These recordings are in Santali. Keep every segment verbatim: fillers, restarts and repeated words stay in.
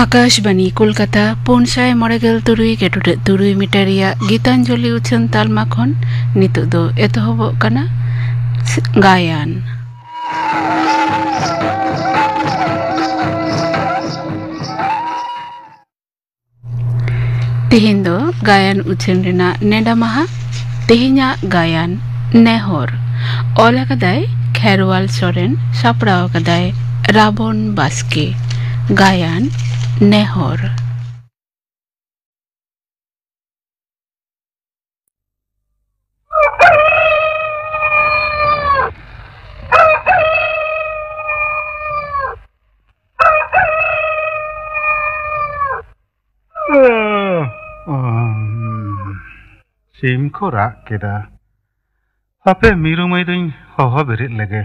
ᱟᱠᱟᱥᱵᱟᱱᱤ ᱠᱳᱞᱠᱟᱛᱟ ᱯᱩᱱ ᱥᱟᱭ ᱢᱚᱬᱮ ᱜᱮᱞ ᱛᱩᱨᱩᱭ ᱜᱮᱴᱩᱰᱟᱹᱜ ᱛᱩᱨᱩᱭ ᱢᱤᱴᱟᱨ ᱨᱮᱭᱟᱜ ᱜᱤᱛᱟᱧᱡᱚᱞᱤ ᱩᱪᱷᱟᱹᱱ ᱛᱟᱞᱢᱟ ᱠᱷᱚᱱ ᱱᱤᱛᱚᱜ ᱫᱚ ᱮᱛᱚᱦᱚᱵᱚᱜ ᱠᱟᱱᱟ ᱜᱟᱭᱟᱱ᱾ ᱛᱮᱦᱮᱧ ᱫᱚ ᱜᱟᱭᱟᱱ ᱩᱪᱷᱟᱹᱱ ᱨᱮᱱᱟᱜ ᱱᱮᱰᱟ ᱢᱟᱦᱟ᱾ ᱛᱮᱦᱮᱧᱟᱜ ᱜᱟᱭᱟᱱ ᱱᱮᱦᱚᱨ᱾ ᱚᱞ ᱟᱠᱟᱫᱟᱭ ᱠᱷᱮᱨᱣᱟᱞ ᱥᱚᱨᱮᱱ, ᱥᱟᱯᱲᱟᱣ ᱟᱠᱟᱫᱟᱭ ᱨᱟᱵᱚᱱ ᱵᱟᱥᱠᱮ᱾ ᱜᱟᱭᱟᱱ ᱱᱮᱦᱚᱨ᱾ ᱥᱤᱢ ᱠᱚ ᱨᱟᱜ ᱠᱮᱫᱟ᱾ ᱦᱟᱯᱮ, ᱢᱤᱨᱩ ᱢᱟᱹᱭ ᱫᱚᱧ ᱦᱚᱦᱚ ᱵᱮᱨᱮᱫ ᱞᱮᱜᱮ᱾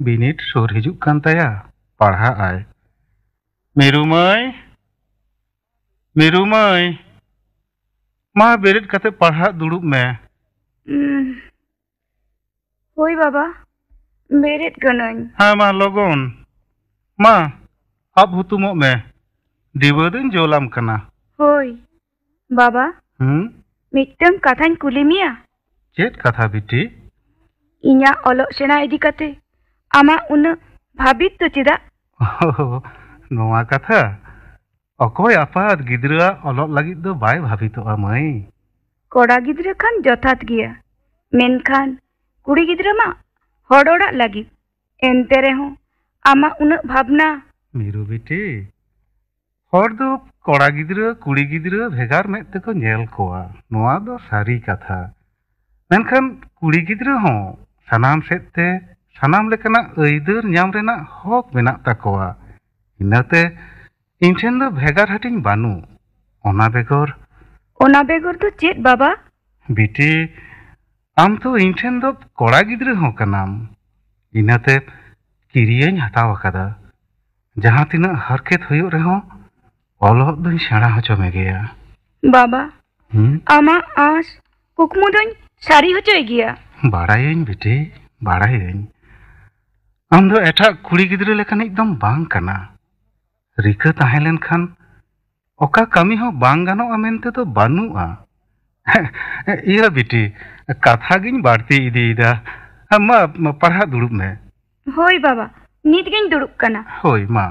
ᱵᱤᱱᱤᱰ ᱥᱩᱨ ᱦᱤᱡᱩᱜ ᱠᱟᱱ ᱛᱟᱭᱟ, ᱯᱟᱲᱦᱟᱜ ᱟᱭ᱾ ᱢᱤᱨᱩ ᱢᱟᱹᱭ, ᱢᱤᱨᱩ ᱢᱟᱹᱭ, ᱢᱟ ᱵᱮᱨᱮᱫ ᱠᱟᱛᱮ ᱯᱟᱲᱦᱟᱜ ᱫᱩᱲᱩᱵ ᱢᱮ᱾ ᱩᱸ, ᱦᱳᱭ ᱵᱟᱵᱟ, ᱵᱮᱨᱮᱫ ᱠᱟᱹᱱᱟᱹᱧ᱾ ᱦᱮᱸ ᱢᱟ ᱞᱚᱜᱚᱱ, ᱢᱟ ᱟᱵ ᱦᱩᱛᱩᱢᱚᱜ ᱢᱮ, ᱰᱤᱵᱟᱹ ᱫᱚᱧ ᱡᱳᱞᱟᱢ ᱠᱟᱱᱟ᱾ ᱦᱳᱭ ᱵᱟᱵᱟ, ᱦᱩᱸ? ᱢᱤᱫᱴᱟᱝ ᱠᱟᱛᱷᱟᱧ ᱠᱩᱞᱤ ᱢᱮᱭᱟ᱾ ᱪᱮᱫ ᱠᱟᱛᱷᱟ ᱵᱤᱴᱤ? ᱤᱧᱟᱜ ᱚᱞᱚᱜ ᱥᱮᱬᱟ ᱤᱫᱤ ᱠᱟᱛᱮ ᱟᱢᱟᱜ ᱩᱱᱟᱹᱜ ᱵᱷᱟᱹᱵᱤᱛ ᱫᱚ ᱪᱮᱫᱟᱜ? ᱱᱚᱣᱟ ᱠᱟᱛᱷᱟ? ᱚᱠᱚᱭ ᱟᱯᱟᱛ ᱜᱤᱫᱽᱨᱟᱹᱣᱟᱜ ᱚᱞᱚᱜ ᱞᱟᱹᱜᱤᱫ ᱫᱚ ᱵᱟᱭ ᱵᱷᱟᱵᱤᱛᱚᱜᱼᱟ ᱢᱟᱹᱭ? ᱠᱚᱲᱟ ᱜᱤᱫᱽᱨᱟᱹ ᱠᱷᱟᱱ ᱡᱚᱛᱷᱟᱛ ᱜᱮᱭᱟ, ᱢᱮᱱᱠᱷᱟᱱ ᱠᱩᱲᱤ ᱜᱤᱫᱽᱨᱟᱹ ᱢᱟ ᱦᱚᱲ ᱚᱲᱟᱜ ᱞᱟᱹᱜᱤᱫ᱾ ᱮᱱᱛᱮ ᱨᱮᱦᱚᱸ ᱟᱢᱟᱜ ᱩᱱᱟᱹᱜ ᱵᱷᱟᱵᱽᱱᱟ᱾ ᱢᱤᱨᱩ ᱵᱤᱴᱤ, ᱦᱚᱲ ᱫᱚ ᱠᱚᱲᱟ ᱜᱤᱫᱽᱨᱟᱹ ᱠᱩᱲᱤ ᱜᱤᱫᱽᱨᱟᱹ ᱵᱷᱮᱜᱟᱨ ᱢᱮᱫ ᱛᱮᱠᱚ ᱧᱮᱞ ᱠᱚᱣᱟ, ᱱᱚᱣᱟ ᱫᱚ ᱥᱟᱹᱨᱤ ᱠᱟᱛᱷᱟ᱾ ᱢᱮᱱᱠᱷᱟᱱ ᱠᱩᱲᱤ ᱜᱤᱫᱽᱨᱟᱹ ᱦᱚᱸ ᱥᱟᱱᱟᱢ ᱥᱮᱫ ᱛᱮ ᱥᱟᱱᱟᱢ ᱞᱮᱠᱟᱱᱟᱜ ᱟᱹᱭᱫᱟᱹᱨ ᱧᱟᱢ ᱨᱮᱱᱟᱜ ᱦᱚᱠ ᱢᱮᱱᱟᱜ ᱛᱟᱠᱚᱣᱟ᱾ ᱤᱱᱟᱹᱛᱮ ᱤᱧ ᱴᱷᱮᱱ ᱫᱚ ᱵᱷᱮᱜᱟᱨ ᱦᱟᱹᱴᱤᱧ ᱵᱟᱹᱱᱩᱜ᱾ ᱚᱱᱟ ᱵᱮᱜᱚᱨ᱾ ᱚᱱᱟ ᱵᱮᱜᱚᱨ ᱫᱚ ᱪᱮᱫ ᱵᱟᱵᱟ? ᱵᱤᱴᱤ, ᱟᱢ ᱛᱚ ᱤᱧ ᱴᱷᱮᱱ ᱫᱚ ᱠᱚᱲᱟ ᱜᱤᱫᱽᱨᱟᱹ ᱦᱚᱸ ᱠᱟᱱᱟᱢ᱾ ᱤᱱᱟᱹᱛᱮ ᱠᱤᱨᱤᱭᱟᱹᱧ ᱦᱟᱛᱟᱣ ᱟᱠᱟᱫᱟ᱾ ᱡᱟᱦᱟᱸ ᱛᱤᱱᱟᱹᱜ ᱦᱟᱨᱠᱮᱛ ᱦᱩᱭᱩᱜ ᱨᱮᱦᱚᱸ ᱚᱞᱚᱜ ᱫᱚᱧ ᱥᱮᱬᱟ ᱦᱚᱪᱚ ᱢᱮᱜᱮᱭᱟ᱾ ᱵᱟᱵᱟ, ᱦᱩᱸ? ᱟᱢᱟᱜ ᱟᱸᱥ ᱠᱩᱠᱢᱩ ᱫᱚᱧ ᱥᱟᱹᱨᱤ ᱦᱚᱪᱚᱭ ᱜᱮᱭᱟ᱾ ᱵᱟᱲᱟᱭᱟᱹᱧ ᱵᱤᱴᱤ, ᱵᱟᱲᱟᱭᱟᱹᱧ᱾ ᱟᱢ ᱫᱚ ᱮᱴᱟᱜ ᱠᱩᱲᱤ ᱜᱤᱫᱽᱨᱟᱹ ᱞᱮᱠᱟᱱᱤᱡ ᱫᱚᱢ ᱵᱟᱝ ᱠᱟᱱᱟ᱾ ᱨᱤᱠᱟᱹ ᱛᱟᱦᱮᱸ ᱞᱮᱱᱠᱷᱟᱱ ᱚᱠᱟ ᱠᱟᱹᱢᱤ ᱦᱚᱸ ᱵᱟᱝ ᱜᱟᱱᱚᱜᱼᱟ ᱢᱮᱱᱛᱮ ᱫᱚ ᱵᱟᱹᱱᱩᱜᱼᱟ᱾ ᱤᱭᱟᱹ ᱵᱤᱴᱤ, ᱠᱟᱛᱷᱟ ᱜᱤᱧ ᱵᱟᱹᱲᱛᱤ ᱤᱫᱤᱭᱮᱫᱟ᱾ ᱢᱟ, ᱯᱟᱲᱦᱟᱜ ᱫᱩᱲᱩᱵ ᱢᱮ᱾ ᱦᱳᱭ ᱵᱟᱵᱟ, ᱱᱤᱛ ᱜᱤᱧ ᱫᱩᱲᱩᱵ ᱠᱟᱱᱟ᱾ ᱦᱳᱭ, ᱢᱟ᱾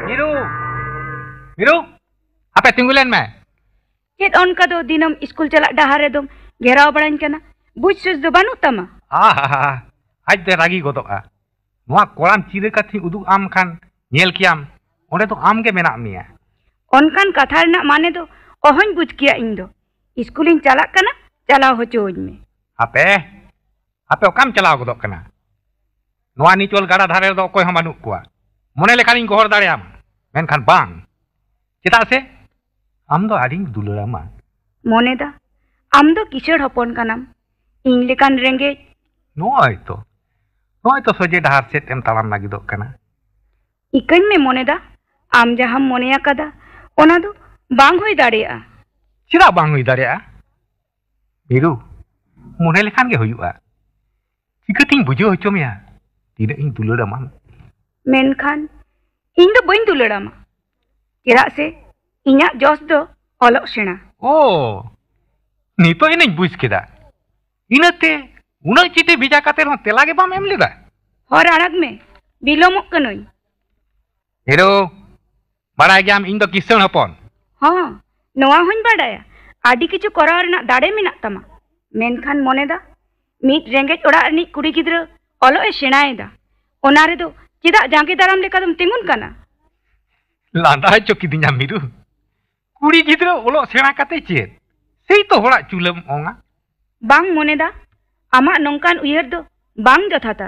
ᱢᱤᱨᱩ! ᱢᱤᱨᱩ! ᱦᱟᱯᱮ, ᱛᱤᱸᱜᱩ ᱞᱮᱱ ᱢᱮ᱾ ᱪᱮᱫ ᱚᱱᱠᱟ ᱫᱚ ᱫᱤᱱᱟᱹᱢ ᱤᱥᱠᱩᱞ ᱪᱟᱞᱟᱜ ᱰᱟᱦᱟᱨ ᱨᱮᱫᱚᱢ ᱜᱷᱮᱨᱟᱣ ᱵᱟᱲᱟᱧ ᱠᱟᱱᱟ? ᱵᱩᱡᱽ ᱥᱩᱡᱽ ᱫᱚ ᱵᱟᱹᱱᱩᱜ ᱛᱟᱢᱟ? ᱟᱦᱟ, ᱟᱡ ᱫᱚᱭ ᱨᱟᱹᱜᱤ ᱜᱚᱫᱚᱜᱼᱟ᱾ ᱱᱚᱣᱟ ᱠᱚᱲᱟᱢ ᱪᱤᱨᱟᱹ ᱠᱟᱛᱷᱟᱧ ᱩᱫᱩᱜ ᱟᱢ ᱠᱷᱟᱱ ᱧᱮᱞ ᱠᱮᱭᱟᱢ, ᱚᱸᱰᱮ ᱫᱚ ᱟᱢ ᱜᱮ ᱢᱮᱱᱟᱜ ᱢᱮᱭᱟ᱾ ᱚᱱᱠᱟᱱ ᱠᱟᱛᱷᱟ ᱨᱮᱱᱟᱜ ᱢᱟᱱᱮ ᱫᱚ ᱚᱦᱚᱧ ᱵᱩᱡᱽ ᱠᱮᱭᱟ ᱤᱧ ᱫᱚ᱾ ᱤᱥᱠᱩᱞᱤᱧ ᱪᱟᱞᱟᱜ ᱠᱟᱱᱟ, ᱪᱟᱞᱟᱣ ᱦᱚᱪᱚᱣᱟᱹᱧ ᱢᱮ᱾ ᱦᱟᱯᱮ, ᱦᱟᱯᱮ ᱚᱠᱟᱢ ᱪᱟᱞᱟᱣ ᱜᱚᱫᱚᱜ ᱠᱟᱱᱟ? ᱱᱚᱣᱟ ᱱᱤᱪᱚᱞ ᱜᱟᱰᱟ ᱫᱷᱟᱨᱮ ᱨᱮᱫᱚ ᱚᱠᱚᱭ ᱦᱚᱸ ᱵᱟᱹᱱᱩᱜ ᱠᱚᱣᱟ᱾ ᱢᱚᱱᱮ ᱞᱮᱠᱷᱟᱱᱤᱧ ᱜᱚᱦᱚᱲ ᱫᱟᱲᱮᱭᱟᱢᱟ, ᱢᱮᱱᱠᱷᱟᱱ ᱵᱟᱝ᱾ ᱪᱮᱫᱟᱜ ᱥᱮ ᱟᱢ ᱫᱚ ᱟᱹᱰᱤᱧ ᱫᱩᱞᱟᱹᱲᱟᱢᱟ᱾ ᱢᱚᱱᱮᱫᱟ, ᱟᱢ ᱫᱚ ᱠᱤᱥᱟᱹᱬ ᱦᱚᱯᱚᱱ ᱠᱟᱱᱟᱢ, ᱤᱧ ᱞᱮᱠᱟᱱ ᱨᱮᱸᱜᱮᱡ᱾ ᱱᱚᱜᱼᱚᱭ ᱛᱚ, ᱱᱚᱜᱼᱚᱭ ᱛᱚ ᱥᱚᱡᱷᱮ ᱰᱟᱦᱟᱨ ᱥᱮᱫ ᱮᱢ ᱛᱟᱲᱟᱢ ᱞᱟᱹᱜᱤᱫᱚᱜ ᱠᱟᱱᱟ᱾ ᱤᱠᱟᱹᱧ ᱢᱮ ᱢᱚᱱᱮᱫᱟ, ᱟᱢ ᱡᱟᱦᱟᱸᱢ ᱢᱚᱱᱮ ᱟᱠᱟᱫᱟ, ᱚᱱᱟ ᱫᱚ ᱵᱟᱝ ᱦᱩᱭ ᱫᱟᱲᱮᱭᱟᱜᱼᱟ᱾ ᱪᱮᱫᱟᱜ ᱵᱟᱝ ᱦᱩᱭ ᱫᱟᱲᱮᱭᱟᱜᱼᱟ? ᱢᱤᱨᱩ, ᱢᱚᱱᱮ ᱞᱮᱠᱷᱟᱱ ᱜᱮ ᱦᱩᱭᱩᱜᱼᱟ᱾ ᱪᱤᱠᱟᱹᱛᱤᱧ ᱵᱩᱡᱷᱟᱹᱣ ᱦᱚᱪᱚ ᱢᱮᱭᱟ ᱛᱤᱱᱟᱹᱜ ᱤᱧ ᱫᱩᱞᱟᱹᱲ ᱟᱢᱟ? ᱢᱮᱱᱠᱷᱟᱱ ᱤᱧ ᱫᱚ ᱵᱟᱹᱧ ᱫᱩᱞᱟᱹᱲ ᱟᱢᱟ, ᱪᱮᱫᱟᱜ ᱥᱮ ᱤᱧᱟᱹᱜ ᱡᱚᱥ ᱫᱚ ᱚᱞᱚᱜ ᱥᱮᱬᱟ᱾ ᱳ, ᱱᱤᱛᱚᱜ ᱮᱱᱟᱧ ᱵᱩᱡᱽ ᱠᱮᱫᱟ᱾ ᱤᱱᱟᱹᱛᱮ ᱩᱱᱟᱹᱜ ᱪᱤᱴᱷᱤ ᱵᱷᱮᱡᱟ ᱠᱟᱛᱮ ᱦᱚᱸ ᱛᱮᱞᱟ ᱜᱮ ᱵᱟᱢ ᱮᱢ ᱞᱮᱫᱟ? ᱦᱚᱨ ᱟᱲᱟᱜᱽ ᱢᱮ, ᱵᱤᱞᱚᱢᱚᱜ ᱠᱟᱹᱱᱟᱹᱧ᱾ ᱦᱤᱨᱳ, ᱵᱟᱲᱟᱭ ᱜᱮᱭᱟᱢ ᱤᱧ ᱫᱚ ᱠᱤᱥᱟᱹᱬ ᱦᱚᱯᱚᱱ᱾ ᱦᱚᱸ, ᱱᱚᱣᱟ ᱦᱚᱧ ᱵᱟᱰᱟᱭᱟ, ᱟᱹᱰᱤ ᱠᱤᱪᱷᱩ ᱠᱚᱨᱟᱣ ᱨᱮᱱᱟᱜ ᱫᱟᱲᱮ ᱢᱮᱱᱟᱜ ᱛᱟᱢᱟ᱾ ᱢᱮᱱᱠᱷᱟᱱ ᱢᱚᱱᱮᱫᱟ, ᱢᱤᱫ ᱨᱮᱸᱜᱮᱡ ᱚᱲᱟᱜ ᱨᱤᱱᱤᱡ ᱠᱩᱲᱤ ᱜᱤᱫᱽᱨᱟᱹ ᱚᱞᱚᱜ ᱮ ᱥᱮᱬᱟᱭᱮᱫᱟ, ᱚᱱᱟ ᱨᱮᱫᱚ ᱪᱮᱫᱟᱜ ᱡᱟᱸᱜᱮ ᱫᱟᱨᱟᱢ ᱞᱮᱠᱟ ᱫᱚᱢ ᱛᱤᱸᱜᱩᱱ ᱠᱟᱱᱟ? ᱞᱟᱸᱫᱟ ᱦᱚᱪᱚ ᱠᱤᱫᱤᱧᱟ ᱢᱤᱨᱩ᱾ ᱠᱩᱲᱤ ᱜᱤᱫᱽᱨᱟᱹ ᱚᱞᱚᱜ ᱥᱮᱬᱟ ᱠᱟᱛᱮ ᱪᱮᱫ? ᱥᱮᱭ ᱛᱚ ᱦᱚᱲᱟᱜ ᱪᱩᱞᱟᱹᱢ ᱚᱝᱟ᱾ ᱵᱟᱝ ᱢᱚᱱᱮᱫᱟ, ᱟᱢᱟᱜ ᱱᱚᱝᱠᱟᱱ ᱩᱭᱦᱟᱹᱨ ᱫᱚ ᱵᱟᱝ ᱡᱚᱛᱷᱟᱛᱟ᱾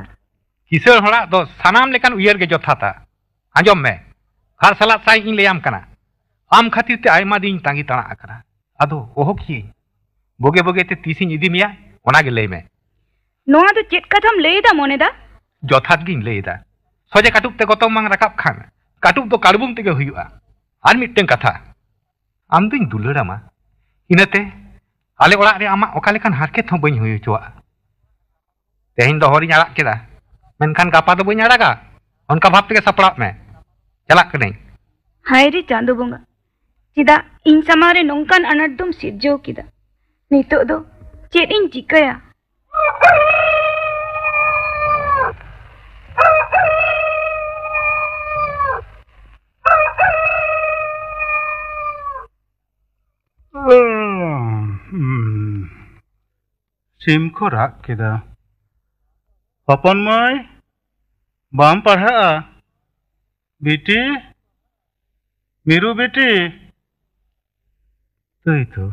ᱠᱤᱥᱟᱹᱬ ᱦᱚᱲᱟᱜ ᱫᱚ ᱥᱟᱱᱟᱢ ᱞᱮᱠᱟᱱ ᱩᱭᱦᱟᱹᱨ ᱜᱮ ᱡᱚᱛᱷᱟᱛᱟ᱾ ᱟᱸᱡᱚᱢ ᱢᱮ, ᱠᱷᱟᱨ ᱥᱟᱞᱟᱫ ᱥᱟᱸᱦᱤᱡ ᱤᱧ ᱞᱟᱹᱭᱟᱢ ᱠᱟᱱᱟ᱾ ᱟᱢ ᱠᱷᱟᱹᱛᱤᱨ ᱛᱮ ᱟᱭᱢᱟ ᱫᱤᱱ ᱛᱟᱺᱜᱤ ᱛᱟᱲᱟᱜ ᱟᱠᱟᱱᱟ᱾ ᱟᱫᱚ ᱚᱦᱚ ᱠᱤᱭᱟᱹᱧ᱾ ᱵᱩᱜᱮ ᱵᱩᱜᱮ ᱛᱮ ᱛᱤᱥᱤᱧ ᱤᱫᱤ ᱢᱮᱭᱟ, ᱚᱱᱟ ᱜᱮ ᱞᱟᱹᱭ ᱢᱮ᱾ ᱱᱚᱣᱟ ᱫᱚ ᱪᱮᱫ ᱠᱟᱛᱷᱟᱢ ᱞᱟᱹᱭ ᱮᱫᱟ ᱢᱚᱱᱮᱫᱟ? ᱡᱚᱛᱷᱟᱛ ᱜᱤᱧ ᱞᱟᱹᱭ ᱮᱫᱟ᱾ ᱥᱚᱡᱷᱮ ᱠᱟᱹᱴᱩᱵ ᱛᱮ ᱜᱚᱛᱚᱢ ᱵᱟᱝ ᱨᱟᱠᱟᱵ ᱠᱷᱟᱱ, ᱠᱟᱹᱴᱩᱵ ᱫᱚ ᱠᱟᱹᱲᱵᱩᱝ ᱛᱮᱜᱮ ᱦᱩᱭᱩᱜᱼᱟ᱾ ᱟᱨ ᱢᱤᱫᱴᱟᱝ ᱠᱟᱛᱷᱟ, ᱟᱢ ᱫᱩᱧ ᱫᱩᱞᱟᱹᱲᱟᱢᱟ, ᱤᱱᱟᱹᱛᱮ ᱟᱞᱮ ᱚᱲᱟᱜ ᱨᱮ ᱟᱢᱟᱜ ᱚᱠᱟ ᱞᱮᱠᱟᱱ ᱦᱟᱨᱠᱮᱛ ᱦᱚᱸ ᱵᱟᱹᱧ ᱦᱩᱭ ᱦᱚᱪᱚᱣᱟᱜᱼᱟ᱾ ᱛᱮᱦᱮᱧ ᱫᱚ ᱦᱚᱨᱤᱧ ᱟᱲᱟᱜ ᱠᱮᱫᱟ, ᱢᱮᱱᱠᱷᱟᱱ ᱜᱟᱯᱟ ᱫᱚ ᱵᱟᱹᱧ ᱟᱲᱟᱜᱟ, ᱚᱱᱠᱟ ᱵᱷᱟᱵᱽ ᱛᱮᱜᱮ ᱥᱟᱯᱲᱟᱜ ᱢᱮ᱾ ᱪᱟᱞᱟᱜ ᱠᱟᱹᱱᱟᱹᱧ᱾ ᱦᱟᱭ ᱨᱮ ᱪᱟᱸᱫᱳ ᱵᱚᱸᱜᱟ, ᱪᱮᱫᱟᱜ ᱤᱧ ᱥᱟᱢᱟᱝ ᱨᱮ ᱱᱚᱝᱠᱟᱱ ᱟᱱᱟᱴ ᱫᱚᱢ ᱥᱤᱨᱡᱟᱹᱣ ᱠᱮᱫᱟ? ᱱᱤᱛᱚᱜ ᱫᱚ ᱪᱮᱫ ᱤᱧ ᱪᱤᱠᱟᱹᱭᱟ? ᱥᱤᱢ ᱠᱚ ᱨᱟᱜ ᱠᱮᱫᱟ᱾ ᱦᱚᱯᱚᱱ ᱢᱟᱹᱭ, ᱵᱟᱢ ᱯᱟᱲᱦᱟᱜᱼᱟ? ᱵᱤᱴᱤ, ᱢᱤᱨᱩ ᱵᱤᱴᱤ᱾ ᱛᱟᱹᱭ ᱛᱚ,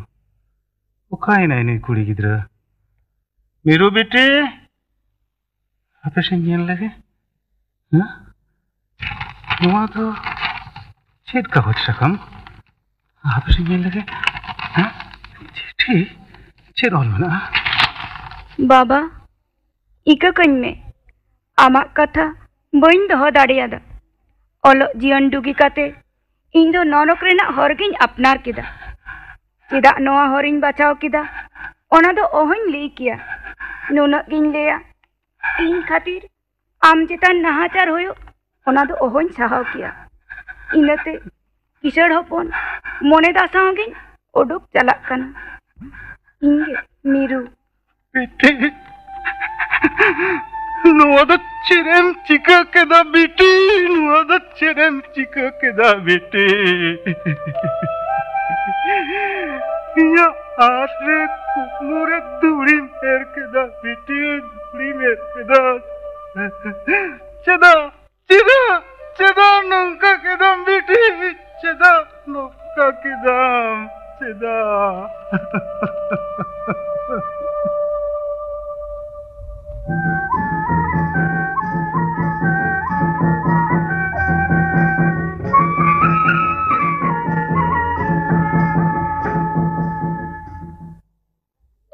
ᱚᱠᱟᱭᱮᱱᱟᱭ ᱱᱩᱭ ᱠᱩᱲᱤ ᱜᱤᱫᱽᱨᱟᱹ? ᱢᱤᱨᱩ ᱵᱤᱴᱤ, ᱦᱟᱯᱮ ᱥᱮᱧ ᱧᱮᱞ ᱞᱮᱜᱮ᱾ ᱦᱮᱸ? ᱱᱚᱣᱟ ᱫᱚ ᱪᱮᱫ ᱠᱟᱜᱚᱡᱽ ᱥᱟᱠᱟᱢ? ᱦᱟᱯᱮ ᱥᱮᱧ ᱧᱮᱞ ᱞᱮᱜᱮ᱾ ᱦᱮᱸ? ᱪᱤᱴᱷᱤ? ᱪᱮᱫ ᱚᱞ ᱢᱮᱱᱟᱜᱼᱟ? ᱵᱟᱵᱟ, ᱤᱠᱟᱹ ᱠᱟᱹᱧ ᱢᱮ, ᱟᱢᱟᱜ ᱠᱟᱛᱷᱟ ᱵᱟᱹᱧ ᱫᱚᱦᱚ ᱫᱟᱲᱮᱭᱟᱫᱟ᱾ ᱚᱞᱚᱜ ᱡᱤᱭᱚᱱ ᱰᱩᱜᱤ ᱠᱟᱛᱮ ᱤᱧ ᱫᱚ ᱱᱚᱨᱚᱠ ᱨᱮᱱᱟᱜ ᱦᱚᱨ ᱜᱤᱧ ᱟᱯᱱᱟᱨ ᱠᱮᱫᱟ᱾ ᱪᱮᱫᱟᱜ ᱱᱚᱣᱟ ᱦᱚᱨᱤᱧ ᱵᱟᱪᱷᱟᱣ ᱠᱮᱫᱟ, ᱚᱱᱟ ᱫᱚ ᱚᱦᱚᱧ ᱞᱟᱹᱭ ᱠᱮᱭᱟ᱾ ᱱᱩᱱᱟᱹᱜ ᱜᱤᱧ ᱞᱟᱹᱭᱟ, ᱤᱧ ᱠᱷᱟᱹᱛᱤᱨ ᱟᱢ ᱪᱮᱛᱟᱱ ᱱᱟᱦᱟᱪᱟᱨ ᱦᱩᱭᱩᱜ, ᱚᱱᱟ ᱫᱚ ᱚᱦᱚᱧ ᱥᱟᱦᱟᱣ ᱠᱮᱭᱟ᱾ ᱤᱱᱟᱹᱛᱮ ᱠᱤᱥᱟᱹᱬ ᱦᱚᱯᱚᱱ, ᱢᱚᱱᱮ ᱫᱟᱥᱟᱣ ᱜᱤᱧ ᱩᱰᱩᱠ ᱪᱟᱞᱟᱜ ᱠᱟᱱᱟ᱾ ᱤᱧ ᱜᱮ ᱢᱤᱨᱩ᱾ ᱵᱤᱴᱤ, ᱱᱚᱣᱟ ᱫᱚ ᱪᱮᱫ ᱮᱢ ᱪᱤᱠᱟᱹ ᱠᱮᱫᱟ ᱵᱤᱴᱤ? ᱱᱚᱣᱟ ᱫᱚ ᱪᱮᱫ ᱮᱢ ᱪᱤᱠᱟᱹ ᱠᱮᱫᱟ ᱵᱤᱴᱤ? ᱤᱧᱟᱹᱜ ᱟᱥ ᱨᱮ ᱠᱩᱠᱢᱩ ᱨᱮ ᱫᱷᱩᱲᱤᱢ ᱮᱨ ᱠᱮᱫᱟ ᱵᱤᱴᱤ, ᱫᱷᱩᱲᱤᱢ ᱮᱨ ᱠᱮᱫᱟ᱾ ᱪᱮᱫᱟᱜ, ᱪᱮᱫᱟᱜ, ᱪᱮᱫᱟᱜ ᱱᱚᱝᱠᱟ ᱠᱮᱫᱟᱢ ᱵᱤᱴᱤ? ᱪᱮᱫᱟᱜ ᱱᱚᱝᱠᱟ ᱠᱮᱫᱟᱢ? ᱪᱮᱫᱟᱜ?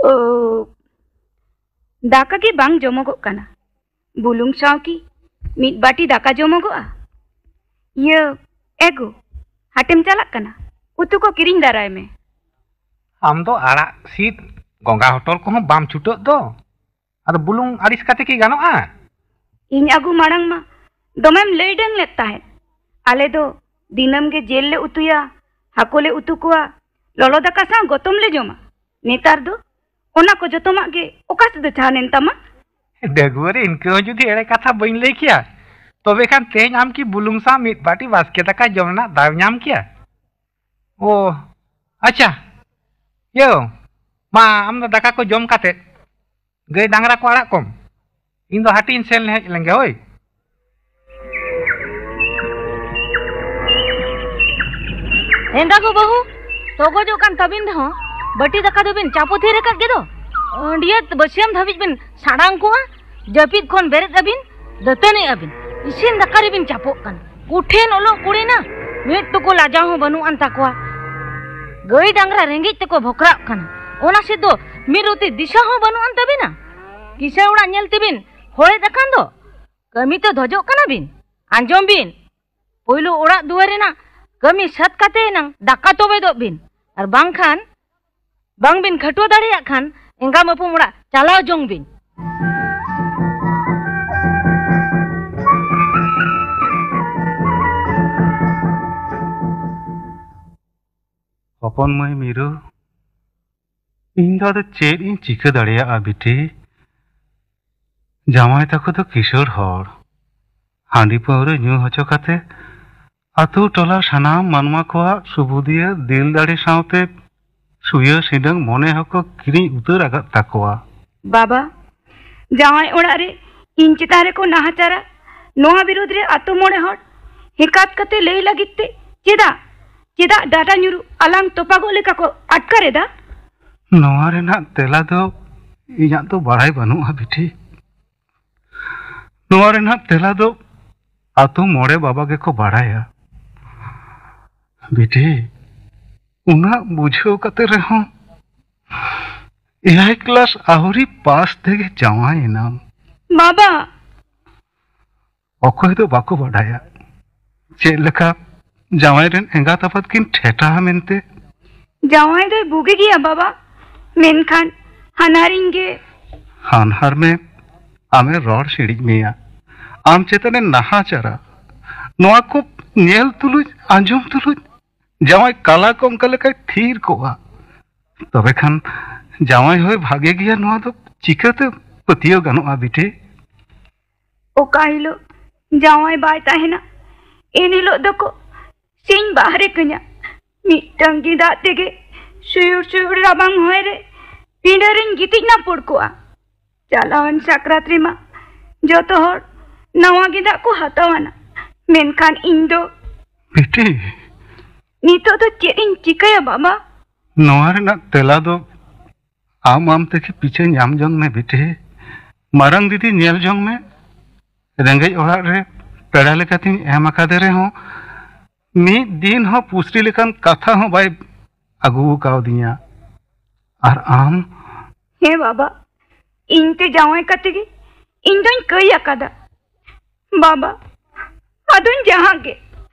ᱳ, ᱫᱟᱠᱟ ᱜᱮ ᱵᱟᱝ ᱡᱚᱢᱚᱜᱚᱜ ᱠᱟᱱᱟ᱾ ᱵᱩᱞᱩᱝ ᱥᱟᱶ ᱠᱤ ᱢᱤᱫ ᱵᱟᱹᱴᱤ ᱫᱟᱠᱟ ᱡᱚᱢᱚᱜᱚᱜᱼᱟ? ᱤᱭᱟᱹ, ᱮᱜᱳ, ᱦᱟᱴᱮᱢ ᱪᱟᱞᱟᱜ ᱠᱟᱱᱟ? ᱩᱛᱩ ᱠᱚ ᱠᱤᱨᱤᱧ ᱫᱟᱨᱟᱭ ᱢᱮ᱾ ᱟᱢ ᱫᱚ ᱟᱲᱟᱜ ᱥᱤᱫ ᱜᱚᱸᱜᱟ ᱦᱚᱴᱚᱨ ᱠᱚᱦᱚᱸ ᱵᱟᱢ ᱪᱷᱩᱴᱟᱹᱜ ᱫᱚ᱾ ᱟᱫᱚ ᱵᱩᱞᱩᱝ ᱟᱹᱲᱤᱥ ᱠᱟᱛᱮ ᱠᱤ ᱜᱟᱱᱚᱜᱼᱟ? ᱤᱧ ᱟᱹᱜᱩ ᱢᱟᱲᱟᱝ ᱢᱟ ᱫᱚᱢᱮᱢ ᱞᱟᱹᱭ ᱰᱟᱹᱝ ᱞᱮᱫ ᱛᱟᱦᱮᱸᱫ᱾ ᱟᱞᱮ ᱫᱚ ᱫᱤᱱᱟᱹᱢ ᱜᱮ ᱡᱤᱞ ᱞᱮ ᱩᱛᱩᱭᱟ, ᱦᱟᱹᱠᱩ ᱞᱮ ᱩᱛᱩ ᱠᱚᱣᱟ, ᱞᱚᱞᱚ ᱫᱟᱠᱟ ᱥᱟᱶ ᱜᱚᱛᱚᱢ ᱞᱮ ᱡᱚᱢᱟ᱾ ᱱᱮᱛᱟᱨ ᱫᱚ ᱚᱱᱟ ᱠᱚ ᱡᱚᱛᱚᱢᱟᱜ ᱜᱮ ᱚᱠᱟ ᱥᱮᱫ ᱫᱚ ᱪᱷᱟᱱ ᱮᱱ ᱛᱟᱢᱟ? ᱰᱟᱹᱜᱩᱣᱟᱹ ᱨᱮ ᱤᱱᱠᱟᱹ ᱦᱚᱸ ᱡᱩᱫᱤ ᱮᱲᱮ ᱠᱟᱛᱷᱟ ᱵᱟᱹᱧ ᱞᱟᱹᱭ ᱠᱮᱭᱟ, ᱛᱚᱵᱮ ᱠᱷᱟᱱ ᱛᱮᱦᱮᱧ ᱟᱢ ᱠᱤ ᱵᱩᱞᱩᱝ ᱥᱟᱶ ᱢᱤᱫ ᱵᱟᱹᱴᱤ ᱵᱟᱥᱠᱮ ᱫᱟᱠᱟ ᱡᱚᱢ ᱨᱮᱱᱟᱜ ᱫᱟᱣ ᱧᱟᱢ ᱠᱮᱭᱟ? ᱳ, ᱟᱪᱪᱷᱟ᱾ ᱭᱳ, ᱢᱟ ᱟᱢ ᱫᱚ ᱫᱟᱠᱟ ᱠᱚ ᱡᱚᱢ ᱠᱟᱛᱮ ᱜᱟᱹᱭ ᱰᱟᱝᱨᱟ ᱠᱚ ᱟᱲᱟᱜ ᱠᱚᱢ᱾ ᱤᱧ ᱫᱚ ᱦᱟᱹᱴᱤᱧ ᱥᱮᱱ ᱦᱮᱡ ᱞᱮᱱ ᱜᱮ, ᱦᱳᱭ᱾ ᱮᱸᱜᱟ ᱜᱚ ᱵᱟᱹᱦᱩ, ᱛᱚᱜᱚᱡᱚᱜ ᱠᱟᱱ ᱛᱟᱹᱵᱤᱱ ᱨᱮᱦᱚᱸ ᱵᱟᱹᱴᱤ ᱫᱟᱠᱟ ᱫᱚᱵᱤᱱ ᱪᱟᱯᱚ ᱛᱷᱤᱨ ᱟᱠᱟᱫ ᱜᱮᱫᱚ᱾ ᱟᱹᱰᱤᱭᱟᱹ ᱵᱟᱹᱥᱭᱟᱹᱢ ᱫᱷᱟᱹᱵᱤᱡ ᱵᱤᱱ ᱥᱟᱲᱟᱝ ᱠᱚᱜᱼᱟ, ᱡᱟᱹᱯᱤᱫ ᱠᱷᱚᱱ ᱵᱮᱨᱮᱫ ᱟᱹᱵᱤᱱ, ᱫᱟᱹᱛᱟᱹᱱᱤᱜ ᱟᱹᱵᱤᱱ, ᱤᱥᱤᱱ ᱫᱟᱠᱟ ᱨᱮᱵᱤᱱ ᱪᱟᱯᱚᱜ ᱠᱟᱱᱟ᱾ ᱠᱚᱴᱷᱤᱱ ᱚᱞᱚᱜ ᱠᱩᱲᱤᱱᱟ, ᱢᱤᱫ ᱴᱩᱠᱩ ᱞᱟᱡᱟᱣ ᱦᱚᱸ ᱵᱟᱹᱱᱩᱜ ᱟᱱ ᱛᱟᱠᱚᱣᱟ᱾ ᱜᱟᱹᱭ ᱰᱟᱝᱨᱟ ᱨᱮᱸᱜᱮᱡ ᱛᱮᱠᱚ ᱵᱷᱚᱠᱨᱟᱜ ᱠᱟᱱᱟ, ᱚᱱᱟ ᱥᱮᱫ ᱫᱚ ᱢᱤᱫ ᱨᱩᱛᱤ ᱫᱤᱥᱟᱹ ᱦᱚᱸ ᱵᱟᱹᱱᱩᱜ ᱟᱱ ᱛᱟᱹᱵᱤᱱᱟ᱾ ᱠᱤᱥᱟᱹᱬ ᱚᱲᱟᱜ ᱧᱮᱞ ᱛᱮᱵᱤᱱ ᱦᱚᱲᱮᱫ ᱟᱠᱟᱱ ᱫᱚ᱾ ᱠᱟᱹᱢᱤ ᱛᱮ ᱫᱷᱚᱡᱚᱜ ᱠᱟᱱᱟ ᱵᱤᱱ᱾ ᱟᱸᱡᱚᱢ ᱵᱤᱱ, ᱯᱳᱭᱞᱳ ᱚᱲᱟᱜ ᱫᱩᱣᱟᱹᱨ ᱨᱮᱱᱟᱜ ᱠᱟᱹᱢᱤ ᱥᱟᱹᱛ ᱠᱟᱛᱮ ᱮᱱᱟᱝ ᱫᱟᱠᱟ ᱛᱚᱵᱮᱫᱚᱜ ᱵᱤᱱ, ᱟᱨ ᱵᱟᱝᱠᱷᱟᱱ ᱵᱟᱝ ᱵᱤᱱ ᱠᱷᱟᱹᱴᱩᱣᱟᱹ ᱫᱟᱲᱮᱭᱟᱜ ᱠᱷᱟᱱ ᱮᱸᱜᱟᱢ ᱟᱹᱯᱩᱢ ᱚᱲᱟᱜ ᱪᱟᱞᱟᱣ ᱡᱚᱝ ᱵᱤᱱ᱾ ᱦᱚᱯᱚᱱ ᱢᱟᱹᱭ ᱢᱤᱨᱩ, ᱤᱧ ᱫᱚ ᱟᱫᱚ ᱪᱮᱫ ᱤᱧ ᱪᱤᱠᱟᱹ ᱫᱟᱲᱮᱭᱟᱜᱼᱟ ᱵᱤᱴᱤ? ᱡᱟᱶᱟᱭ ᱛᱟᱠᱚ ᱫᱚ ᱠᱤᱥᱟᱹᱬ ᱦᱚᱲ, ᱦᱟᱺᱰᱤ ᱯᱟᱹᱣᱨᱟᱹ ᱧᱩ ᱦᱚᱪᱚ ᱠᱟᱛᱮ ᱟᱛᱳ ᱴᱚᱞᱟ ᱥᱟᱱᱟᱢ ᱢᱟᱱᱣᱟ ᱠᱚᱣᱟᱜ ᱥᱩᱵᱩᱫᱤᱭᱟᱹ ᱫᱤᱞ ᱫᱟᱲᱮ ᱥᱟᱶᱛᱮ ᱥᱩᱭᱟᱹ ᱥᱤᱸᱰᱟᱹᱝ ᱢᱚᱱᱮ ᱦᱚᱸᱠᱚ ᱠᱤᱨᱤᱧ ᱩᱛᱟᱹᱨ ᱟᱠᱟᱫ ᱛᱟᱠᱚᱣᱟ᱾ ᱵᱟᱵᱟ, ᱡᱟᱶᱟᱭ ᱚᱲᱟᱜ ᱨᱮ ᱤᱧ ᱪᱮᱛᱟᱱ ᱨᱮᱠᱚ ᱱᱟᱦᱟᱪᱟᱨᱟ, ᱱᱚᱣᱟ ᱵᱤᱨᱩᱫᱽ ᱨᱮ ᱟᱛᱳ ᱢᱚᱬᱮ ᱦᱚᱲ ᱦᱮᱸᱠᱟᱛ ᱠᱟᱛᱮ ᱞᱟᱹᱭ ᱞᱟᱹᱜᱤᱫ ᱛᱮ ᱪᱮᱫᱟᱜ, ᱪᱮᱫᱟᱜ ᱰᱟᱴᱟ ᱧᱩᱨᱩ ᱟᱞᱟᱝ ᱛᱚᱯᱟᱜᱚᱜ ᱞᱮᱠᱟ ᱠᱚ ᱟᱴᱠᱟᱨ ᱮᱫᱟ? ᱱᱚᱣᱟ ᱨᱮᱱᱟᱜ ᱛᱮᱞᱟ ᱫᱚ ᱤᱧᱟᱜ ᱫᱚ ᱵᱟᱲᱟᱭ ᱵᱟᱹᱱᱩᱜᱼᱟ ᱵᱤᱴᱤ᱾ ᱱᱚᱣᱟ ᱨᱮᱱᱟᱜ ᱛᱮᱞᱟ ᱫᱚ ᱟᱛᱳ ᱢᱚᱬᱮ ᱵᱟᱵᱟ ᱜᱮᱠᱚ ᱵᱟᱲᱟᱭᱟ᱾ ᱵᱤᱴᱤ, ᱩᱱᱟᱹᱜ ᱵᱩᱡᱷᱟᱹᱣ ᱠᱟᱛᱮ ᱨᱮᱦᱚᱸ ᱮᱭᱟᱭ ᱠᱞᱟᱥ ᱟᱹᱣᱨᱤ ᱯᱟᱥ ᱛᱮᱜᱮ ᱡᱟᱶᱟᱭ ᱮᱱᱟᱢ᱾ ᱵᱟᱵᱟ! ᱚᱠᱚᱭ ᱫᱚ ᱵᱟᱠᱚ ᱵᱟᱰᱟᱭᱟ ᱪᱮᱫ ᱞᱮᱠᱟ ᱡᱟᱶᱟᱭ ᱨᱮᱱ ᱮᱸᱜᱟᱛ ᱟᱯᱟᱛ ᱠᱤᱱ ᱴᱷᱮᱴᱟᱦᱟ ᱢᱮᱱᱛᱮ᱾ ᱡᱟᱶᱟᱭ ᱫᱚᱭ ᱵᱩᱜᱤ ᱜᱮᱭᱟ ᱵᱟᱵᱟ, ᱢᱮᱱᱠᱷᱟᱱ ᱦᱟᱱᱦᱟᱨᱤᱧ ᱜᱮ᱾ ᱦᱟᱱᱦᱟᱨ ᱢᱮ, ᱟᱢᱮ ᱨᱚᱲ ᱥᱤᱲᱤᱡ ᱢᱮᱭᱟ, ᱟᱢ ᱪᱮᱛᱟᱱᱮ ᱱᱟᱦᱟᱪᱟᱨᱟ᱾ ᱱᱚᱣᱟ ᱠᱚ ᱧᱮᱞ ᱛᱩᱞᱩᱡ, ᱟᱸᱡᱚᱢ ᱛᱩᱞᱩᱡ ᱡᱟᱶᱟᱭ ᱠᱟᱞᱟ ᱠᱚ ᱚᱱᱠᱟ ᱞᱮᱠᱟᱭ ᱛᱷᱤᱨ ᱠᱚᱜᱼᱟ᱾ ᱛᱚᱵᱮ ᱠᱷᱟᱱ ᱡᱟᱶᱟᱭ ᱦᱚᱸᱭ ᱵᱷᱟᱜᱮ ᱜᱮᱭᱟ, ᱱᱚᱣᱟ ᱫᱚ ᱪᱤᱠᱟᱹᱛᱮ ᱯᱟᱹᱛᱭᱟᱹᱣ ᱜᱟᱱᱚᱜᱼᱟ ᱵᱤᱴᱤ? ᱚᱠᱟ ᱦᱤᱞᱳᱜ ᱡᱟᱶᱟᱭ ᱵᱟᱭ ᱛᱟᱦᱮᱱᱟ, ᱮᱱ ᱦᱤᱞᱳᱜ ᱫᱚᱠᱚ ᱥᱤᱧ ᱵᱟᱦᱨᱮ ᱠᱟᱹᱧᱟ᱾ ᱢᱤᱫᱴᱟᱝ ᱜᱮᱸᱫᱟᱜ ᱛᱮᱜᱮ ᱥᱩᱭᱩᱲ ᱥᱩᱭᱩᱲ ᱨᱟᱵᱟᱝ ᱦᱚᱭ ᱨᱮ ᱯᱤᱸᱰᱟᱹ ᱨᱤᱧ ᱜᱤᱛᱤᱡ ᱱᱟᱯᱚᱲ ᱠᱚᱜᱼᱟ᱾ ᱪᱟᱞᱟᱣᱮᱱ ᱥᱟᱠᱨᱟᱛ ᱨᱮᱢᱟ ᱡᱚᱛᱚ ᱦᱚᱲ ᱱᱟᱣᱟ ᱜᱮᱸᱫᱟᱜ ᱠᱚ ᱦᱟᱛᱟᱣ ᱟᱱᱟ, ᱢᱮᱱᱠᱷᱟᱱ ᱤᱧ ᱫᱚ᱾ ᱵᱤᱴᱤ, ᱱᱤᱛᱚᱜ ᱫᱚ ᱪᱮᱫ ᱤᱧ ᱪᱤᱠᱟᱹᱭᱟ ᱵᱟᱵᱟ? ᱱᱚᱣᱟ ᱨᱮᱱᱟᱜ ᱛᱮᱞᱟ ᱫᱚ ᱟᱢ ᱟᱢ ᱛᱮᱜᱮ ᱯᱤᱪᱷᱟᱹ ᱧᱟᱢ ᱡᱚᱝ ᱢᱮ ᱵᱤᱴᱤ᱾ ᱢᱟᱨᱟᱝ ᱫᱤᱫᱤ ᱧᱮᱞ ᱡᱚᱝ ᱢᱮ, ᱨᱮᱸᱜᱮᱡ ᱚᱲᱟᱜ ᱨᱮ ᱯᱮᱲᱟ ᱞᱮᱠᱟᱛᱤᱧ ᱮᱢ ᱟᱠᱟᱫᱮ ᱨᱮᱦᱚᱸ, ᱢᱤᱫ ᱫᱤᱱ ᱦᱚᱸ ᱯᱩᱥᱨᱤ ᱞᱮᱠᱟᱱ ᱠᱟᱛᱷᱟ ᱦᱚᱸ ᱵᱟᱭ ᱟᱹᱜᱩ ᱠᱟᱣᱫᱤᱧᱟ᱾ ᱟᱨ ᱟᱢ? ᱦᱮᱸ ᱵᱟᱵᱟ, ᱤᱧ ᱛᱮ ᱡᱟᱶᱟᱭ ᱠᱟᱛᱮ ᱜᱮ ᱤᱧ ᱫᱚᱧ ᱠᱟᱹᱭ ᱟᱠᱟᱫᱟ᱾ ᱵᱟᱵᱟ, ᱟᱫᱚᱧ ᱡᱟᱦᱟᱸ ᱜᱮ,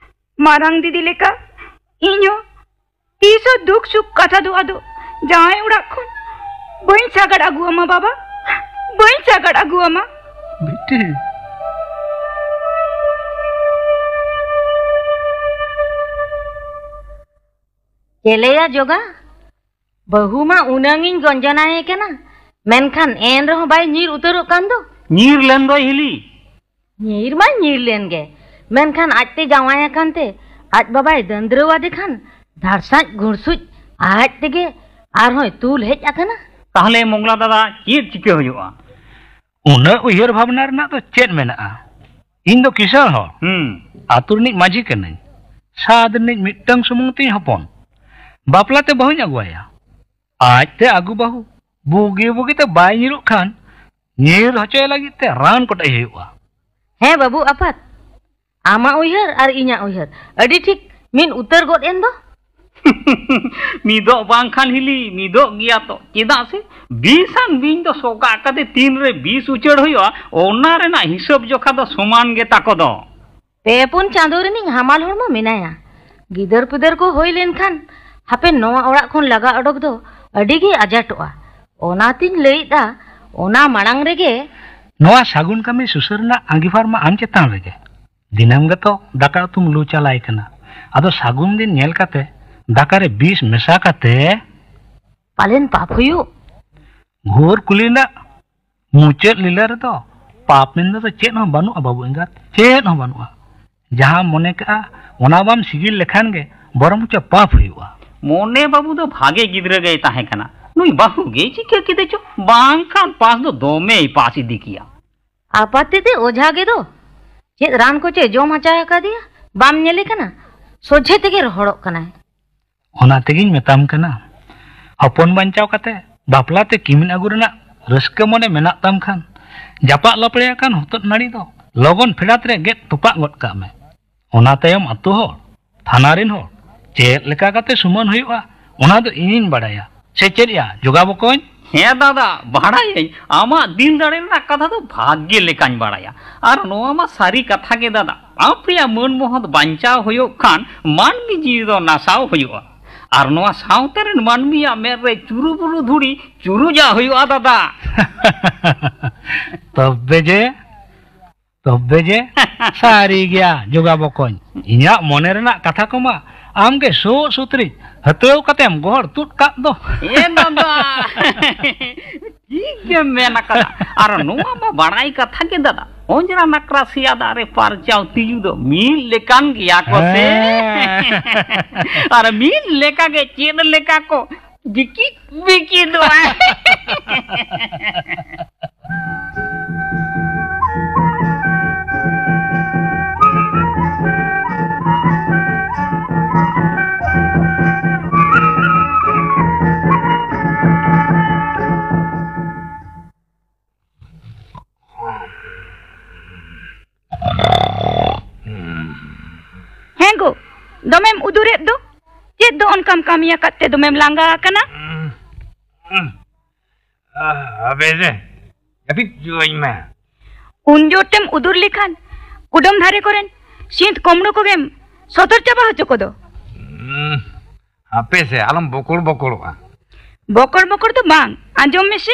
ᱢᱟᱨᱟᱝ ᱫᱤᱫᱤ ᱞᱮᱠᱟ ᱤᱧ ᱦᱚᱸ ᱛᱤᱥ ᱦᱚᱸ ᱫᱩᱠ ᱥᱩᱠ ᱠᱟᱛᱷᱟ ᱫᱚ ᱟᱫᱚ ᱡᱟᱶᱟᱭ ᱚᱲᱟᱜ ᱠᱷᱚᱱ ᱵᱟᱹᱧ ᱥᱟᱜᱟᱲ ᱟᱹᱜᱩ ᱟᱢᱟ ᱵᱟᱵᱟ, ᱵᱟᱹᱧ ᱥᱟᱜᱟᱲ ᱟᱹᱜᱩ ᱟᱢᱟ᱾ ᱵᱤᱴᱤ᱾ ᱪᱮᱞᱮᱭᱟ ᱡᱚᱜᱟ, ᱵᱟᱹᱦᱩ ᱢᱟ ᱩᱱᱟᱹᱝ ᱤᱧ ᱜᱚᱧᱡᱚᱱᱟᱭᱮ ᱠᱟᱱᱟ, ᱢᱮᱱᱠᱷᱟᱱ ᱮᱱ ᱨᱮᱦᱚᱸ ᱵᱟᱭ ᱧᱤᱨ ᱩᱛᱟᱹᱨᱚᱜ ᱠᱟᱱ ᱫᱚ᱾ ᱧᱤᱨ ᱞᱮᱱ ᱫᱚᱭ ᱦᱤᱞᱤ᱾ ᱧᱤᱨ ᱢᱟᱭ ᱧᱤᱨ ᱞᱮᱱ ᱜᱮ, ᱢᱮᱱᱠᱷᱟᱱ ᱟᱡᱛᱮ ᱡᱟᱶᱟᱭ ᱟᱠᱟᱱ ᱛᱮ ᱟᱡ ᱵᱟᱵᱟᱭ ᱫᱟᱹᱱᱫᱽᱨᱟᱹᱣ ᱟᱫᱮ ᱠᱷᱟᱱ ᱫᱷᱟᱲᱥᱟᱡ ᱜᱷᱩᱲᱥᱩᱡ ᱟᱡ ᱛᱮᱜᱮ ᱟᱨᱦᱚᱸᱭ ᱛᱩᱞ ᱦᱮᱡ ᱟᱠᱟᱱᱟ᱾ ᱛᱟᱦᱞᱮ ᱢᱚᱝᱞᱟ ᱫᱟᱫᱟ, ᱪᱮᱫ ᱪᱤᱠᱟᱹ ᱦᱩᱭᱩᱜᱼᱟ? ᱩᱱᱟᱹᱜ ᱩᱭᱦᱟᱹᱨ ᱵᱷᱟᱵᱽᱱᱟ ᱨᱮᱱᱟᱜ ᱫᱚ ᱪᱮᱫ ᱢᱮᱱᱟᱜᱼᱟ? ᱤᱧ ᱫᱚ ᱠᱤᱥᱟᱹᱬ ᱦᱚᱲ, ᱦᱩᱸ᱾ ᱟᱹᱛᱩ ᱨᱤᱱᱤᱡ ᱢᱟᱹᱡᱷᱤ ᱠᱟᱹᱱᱟᱹᱧ, ᱥᱟᱫ ᱨᱤᱱᱤᱡ ᱢᱤᱫᱴᱟᱝ ᱥᱩᱢᱩᱝ ᱛᱤᱧ ᱦᱚᱯᱚᱱ᱾ ᱵᱟᱯᱞᱟ ᱛᱮ ᱵᱟᱹᱦᱩᱧ ᱟᱹᱜᱩᱣᱟᱭᱟ᱾ ᱟᱡᱛᱮ ᱟᱹᱜᱩ ᱵᱟᱹᱦᱩ ᱵᱩᱜᱤ ᱵᱩᱜᱤ ᱛᱮ ᱵᱟᱭ ᱧᱤᱨᱚᱜ ᱠᱷᱟᱱ, ᱧᱤᱨ ᱦᱚᱪᱚᱭ ᱞᱟᱹᱜᱤᱫ ᱛᱮ ᱨᱟᱱ ᱠᱚᱴᱮᱡ ᱦᱩᱭᱩᱜᱼᱟ᱾ ᱦᱮᱸ ᱵᱟᱹᱵᱩ ᱟᱯᱟᱛ, ᱟᱢᱟᱜ ᱩᱭᱦᱟᱹᱨ ᱟᱨ ᱤᱧᱟᱹᱜ ᱩᱭᱦᱟᱹᱨ ᱟᱹᱰᱤ ᱴᱷᱤᱠ ᱢᱤᱫ ᱩᱛᱟᱹᱨ ᱜᱚᱫ ᱮᱱ ᱫᱚ᱾ ᱢᱤᱫᱚᱜ ᱵᱟᱝᱠᱷᱟᱱ ᱦᱤᱞᱤ, ᱢᱤᱫᱚᱜ ᱜᱮᱭᱟ ᱛᱚ᱾ ᱪᱮᱫᱟᱜ ᱥᱮ ᱵᱤᱥᱟᱱ ᱵᱤᱧ ᱫᱚ ᱥᱚᱜᱟᱜ ᱠᱟᱛᱮ ᱛᱤᱱᱨᱮ ᱵᱤᱥ ᱩᱪᱟᱹᱲ ᱦᱩᱭᱩᱜᱼᱟ, ᱚᱱᱟ ᱨᱮᱱᱟᱜ ᱦᱤᱥᱟᱹᱵ ᱡᱚᱠᱷᱟ ᱫᱚ ᱥᱚᱢᱟᱱ ᱜᱮ ᱛᱟᱠᱚ ᱫᱚ᱾ ᱯᱮ ᱯᱩᱱ ᱪᱟᱸᱫᱳ ᱨᱤᱱᱤᱡ ᱦᱟᱢᱟᱞ ᱦᱚᱲᱢᱚ ᱢᱮᱱᱟᱭᱟ, ᱜᱤᱫᱟᱹᱨ ᱯᱤᱫᱟᱹᱨ ᱠᱚ ᱦᱩᱭ ᱞᱮᱱᱠᱷᱟᱱ ᱦᱟᱯᱮ ᱱᱚᱣᱟ ᱚᱲᱟᱜ ᱠᱷᱚᱱ ᱞᱟᱜᱟ ᱚᱰᱚᱠ ᱫᱚ ᱟᱹᱰᱤ ᱜᱮ ᱟᱡᱟᱴᱚᱜᱼᱟ᱾ ᱚᱱᱟᱛᱤᱧ ᱞᱟᱹᱭᱮᱫᱼᱟ, ᱚᱱᱟ ᱢᱟᱲᱟᱝ ᱨᱮᱜᱮ ᱱᱚᱣᱟ ᱥᱟᱹᱜᱩᱱ ᱠᱟᱹᱢᱤ ᱥᱩᱥᱟᱹᱨ ᱨᱮᱱᱟᱜ ᱟᱸᱜᱤᱵᱷᱟᱨ ᱢᱟ ᱟᱢ ᱪᱮᱛᱟᱱ ᱨᱮᱜᱮ᱾ ᱫᱤᱱᱟᱹᱢ ᱜᱮᱛᱚ ᱫᱟᱠᱟ ᱩᱛᱩᱢ ᱞᱩ ᱪᱟᱞᱟᱭ ᱠᱟᱱᱟ, ᱟᱫᱚ ᱥᱟᱹᱜᱩᱱ ᱫᱤᱱ ᱧᱮᱞ ᱠᱟᱛᱮ ᱫᱟᱠᱟ ᱨᱮ ᱵᱤᱥ ᱢᱮᱥᱟ ᱠᱟᱛᱮ᱾ ᱯᱟᱞᱮᱱ ᱯᱟᱯ ᱦᱩᱭᱩᱜ? ᱜᱷᱳᱨ ᱠᱩᱞᱤ ᱨᱮᱱᱟᱜ ᱢᱩᱪᱟᱹᱫ ᱞᱤᱞᱟᱹ ᱨᱮᱫᱚ ᱯᱟᱯ ᱢᱮᱱ ᱫᱚ ᱪᱮᱫ ᱦᱚᱸ ᱵᱟᱹᱱᱩᱜᱼᱟ ᱵᱟᱹᱵᱩ ᱮᱸᱜᱟᱛ, ᱪᱮᱫ ᱦᱚᱸ ᱵᱟᱹᱱᱩᱜᱼᱟ᱾ ᱡᱟᱦᱟᱸ ᱢᱚᱱᱮ ᱠᱟᱜᱼᱟ ᱚᱱᱟ ᱵᱟᱢ ᱥᱤᱜᱤᱞ ᱞᱮᱠᱷᱟᱱ ᱜᱮ ᱵᱚᱨᱚᱝ ᱪᱚ ᱯᱟᱯ ᱦᱩᱭᱩᱜᱼᱟ᱾ ᱢᱚᱱᱮ ᱵᱟᱹᱵᱩ ᱫᱚ ᱵᱷᱟᱜᱮ ᱜᱤᱫᱽᱨᱟᱹ ᱜᱮᱭ ᱛᱟᱦᱮᱸ ᱠᱟᱱᱟ, ᱱᱩᱭ ᱵᱟᱹᱦᱩ ᱜᱮ ᱪᱤᱠᱟᱹ ᱠᱮᱫᱮ ᱪᱚ, ᱵᱟᱝᱠᱷᱟᱱ ᱯᱟᱥ ᱫᱚ ᱫᱚᱢᱮᱭ ᱯᱟᱥ ᱤᱫᱤ ᱠᱮᱭᱟ᱾ ᱟᱯᱟᱛ ᱛᱮᱫᱮ ᱚᱡᱷᱟ ᱜᱮ ᱫᱚ᱾ ᱪᱮᱫ ᱨᱟᱱ ᱠᱚᱪᱚᱭ ᱡᱚᱢ ᱦᱚᱪᱚ ᱟᱠᱟᱫᱮᱭᱟ, ᱵᱟᱢ ᱧᱮᱞᱮ ᱠᱟᱱᱟ? ᱥᱚᱡᱷᱮ ᱛᱮᱜᱮ ᱨᱚᱦᱚᱲᱚᱜ ᱠᱟᱱᱟᱭ᱾ ᱚᱱᱟ ᱛᱮᱜᱮᱧ ᱢᱮᱛᱟᱢ ᱠᱟᱱᱟ, ᱦᱚᱯᱚᱱ ᱵᱟᱧᱪᱟᱣ ᱠᱟᱛᱮ ᱵᱟᱯᱞᱟ ᱛᱮ ᱠᱤᱢᱤᱱ ᱟᱹᱜᱩ ᱨᱮᱱᱟᱜ ᱨᱟᱹᱥᱠᱟᱹ ᱢᱚᱱᱮ ᱢᱮᱱᱟᱜ ᱛᱟᱢ ᱠᱷᱟᱱ, ᱡᱟᱯᱟᱜ ᱞᱟᱯᱲᱮ ᱟᱠᱟᱱ ᱦᱚᱛᱚᱫ ᱱᱟᱹᱲᱤ ᱫᱚ ᱞᱚᱜᱚᱱ ᱯᱷᱮᱰᱟᱛ ᱨᱮ ᱜᱮᱫ ᱛᱚᱯᱟᱜ ᱜᱚᱫ ᱠᱟᱜ ᱢᱮ᱾ ᱚᱱᱟ ᱛᱟᱭᱚᱢ ᱟᱹᱛᱩ ᱦᱚᱲ, ᱛᱷᱟᱱᱟ ᱨᱤᱱ ᱦᱚᱲ, ᱪᱮᱫ ᱞᱮᱠᱟ ᱠᱟᱛᱮ ᱥᱩᱢᱟᱹᱱ ᱦᱩᱭᱩᱜᱼᱟ, ᱚᱱᱟ ᱫᱚ ᱤᱧᱤᱧ ᱵᱟᱲᱟᱭᱟ᱾ ᱥᱮ ᱪᱮᱫ ᱭᱟ, ᱡᱚᱜᱟ ᱵᱚᱠᱚᱧ? ᱦᱮᱸ ᱫᱟᱫᱟ, ᱵᱟᱲᱟᱭᱟᱹᱧ᱾ ᱟᱢᱟᱜ ᱫᱤᱞ ᱫᱟᱲᱮ ᱨᱮᱱᱟᱜ ᱠᱟᱛᱷᱟ ᱫᱚ ᱵᱷᱟᱜᱮ ᱞᱮᱠᱟᱧ ᱵᱟᱲᱟᱭᱟ᱾ ᱟᱨ ᱱᱚᱣᱟ ᱢᱟ ᱥᱟᱹᱨᱤ ᱠᱟᱛᱷᱟ ᱜᱮ ᱫᱟᱫᱟ, ᱟᱯᱮᱭᱟᱜ ᱢᱟᱹᱱ ᱢᱚᱦᱚᱛ ᱵᱟᱧᱪᱟᱣ ᱦᱩᱭᱩᱜ ᱠᱷᱟᱱ ᱢᱟᱹᱱᱢᱤ ᱡᱤᱣᱤ ᱫᱚ ᱱᱟᱥᱟᱣ ᱦᱩᱭᱩᱜᱼᱟ᱾ ᱟᱨ ᱱᱚᱣᱟ ᱥᱟᱶᱛᱟ ᱨᱮᱱ ᱢᱟᱹᱱᱢᱤᱭᱟᱜ ᱢᱮᱫ ᱨᱮ ᱪᱩᱨᱩ ᱵᱩᱨᱩ ᱫᱷᱩᱲᱤ ᱪᱩᱨᱩᱡᱟᱜ ᱦᱩᱭᱩᱜᱼᱟ ᱫᱟᱫᱟ᱾ ᱛᱚᱵᱮ ᱡᱮ, ᱛᱚᱵᱮ ᱡᱮ, ᱥᱟᱹᱨᱤ ᱜᱮᱭᱟ ᱡᱚᱜᱟ ᱵᱚᱠᱚᱧ᱾ ᱤᱧᱟᱜ ᱢᱚᱱᱮ ᱨᱮᱱᱟᱜ ᱠᱟᱛᱷᱟ ᱠᱚᱢᱟ ᱟᱢᱜᱮ ᱥᱩᱜ ᱥᱩᱛᱨᱤ ᱦᱟᱹᱛᱲᱟᱹᱣ ᱠᱟᱛᱮᱢ ᱜᱚᱦᱚᱲ ᱛᱩᱫ ᱠᱟᱫ ᱫᱚ᱾ ᱮ ᱫᱟᱫᱟ, ᱴᱷᱤᱠ ᱜᱮᱢ ᱢᱮᱱ ᱟᱠᱟᱫᱟ᱾ ᱟᱨ ᱱᱚᱣᱟ ᱢᱟ ᱵᱟᱲᱟᱭ ᱠᱟᱛᱷᱟ ᱜᱮ ᱫᱟᱫᱟ, ᱚᱸᱡᱽᱨᱟ ᱱᱟᱠᱨᱟ ᱥᱮᱭᱟ ᱫᱟᱜ ᱨᱮ ᱯᱟᱨᱪᱟᱣ ᱛᱤᱡᱩ ᱫᱚ ᱢᱤᱫ ᱞᱮᱠᱟᱱ ᱜᱮᱭᱟ ᱠᱚ ᱥᱮ᱾ ᱦᱮᱸ᱾ ᱟᱨ ᱢᱤᱫ ᱞᱮᱠᱟ ᱜᱮ ᱪᱮᱫ ᱞᱮᱠᱟ ᱠᱚ ᱵᱤᱠᱤ ᱵᱤᱠᱤ ᱫᱚ᱾ ᱦᱮᱸ ᱜᱳ, ᱫᱚᱢᱮᱢ ᱩᱫᱩᱨᱮᱫ ᱫᱚ᱾ ᱪᱮᱫ ᱫᱚ ᱚᱱᱠᱟᱢ ᱠᱟᱹᱢᱤ ᱟᱠᱟᱫ ᱛᱮ ᱫᱚᱢᱮᱢ ᱞᱟᱸᱜᱟ ᱟᱠᱟᱱᱟ? ᱟᱵᱮ ᱨᱮ, ᱡᱟᱹᱯᱤᱫ ᱦᱚᱪᱚᱣᱟᱹᱧ ᱢᱮ᱾ ᱩᱱ ᱡᱳᱨ ᱛᱮᱢ ᱩᱫᱩᱨ ᱞᱮᱠᱷᱟᱱ ᱠᱩᱰᱟᱹᱢ ᱫᱷᱟᱨᱮ ᱠᱚᱨᱮᱱ ᱥᱤᱸᱫ ᱠᱳᱢᱵᱽᱲᱳ ᱠᱚᱜᱮᱢ ᱥᱚᱫᱚᱨ ᱪᱟᱵᱟ ᱦᱚᱪᱚ ᱠᱚᱫᱚ᱾ ᱦᱩᱸ, ᱦᱟᱯᱮ ᱥᱮ, ᱟᱞᱚᱢ ᱵᱚᱠᱚᱲ ᱵᱚᱠᱚᱲᱚᱜᱼᱟ᱾ ᱵᱚᱠᱚᱲ ᱵᱚᱠᱚᱲ ᱫᱚ ᱵᱟᱝ, ᱟᱸᱡᱚᱢ ᱢᱮᱥᱮ᱾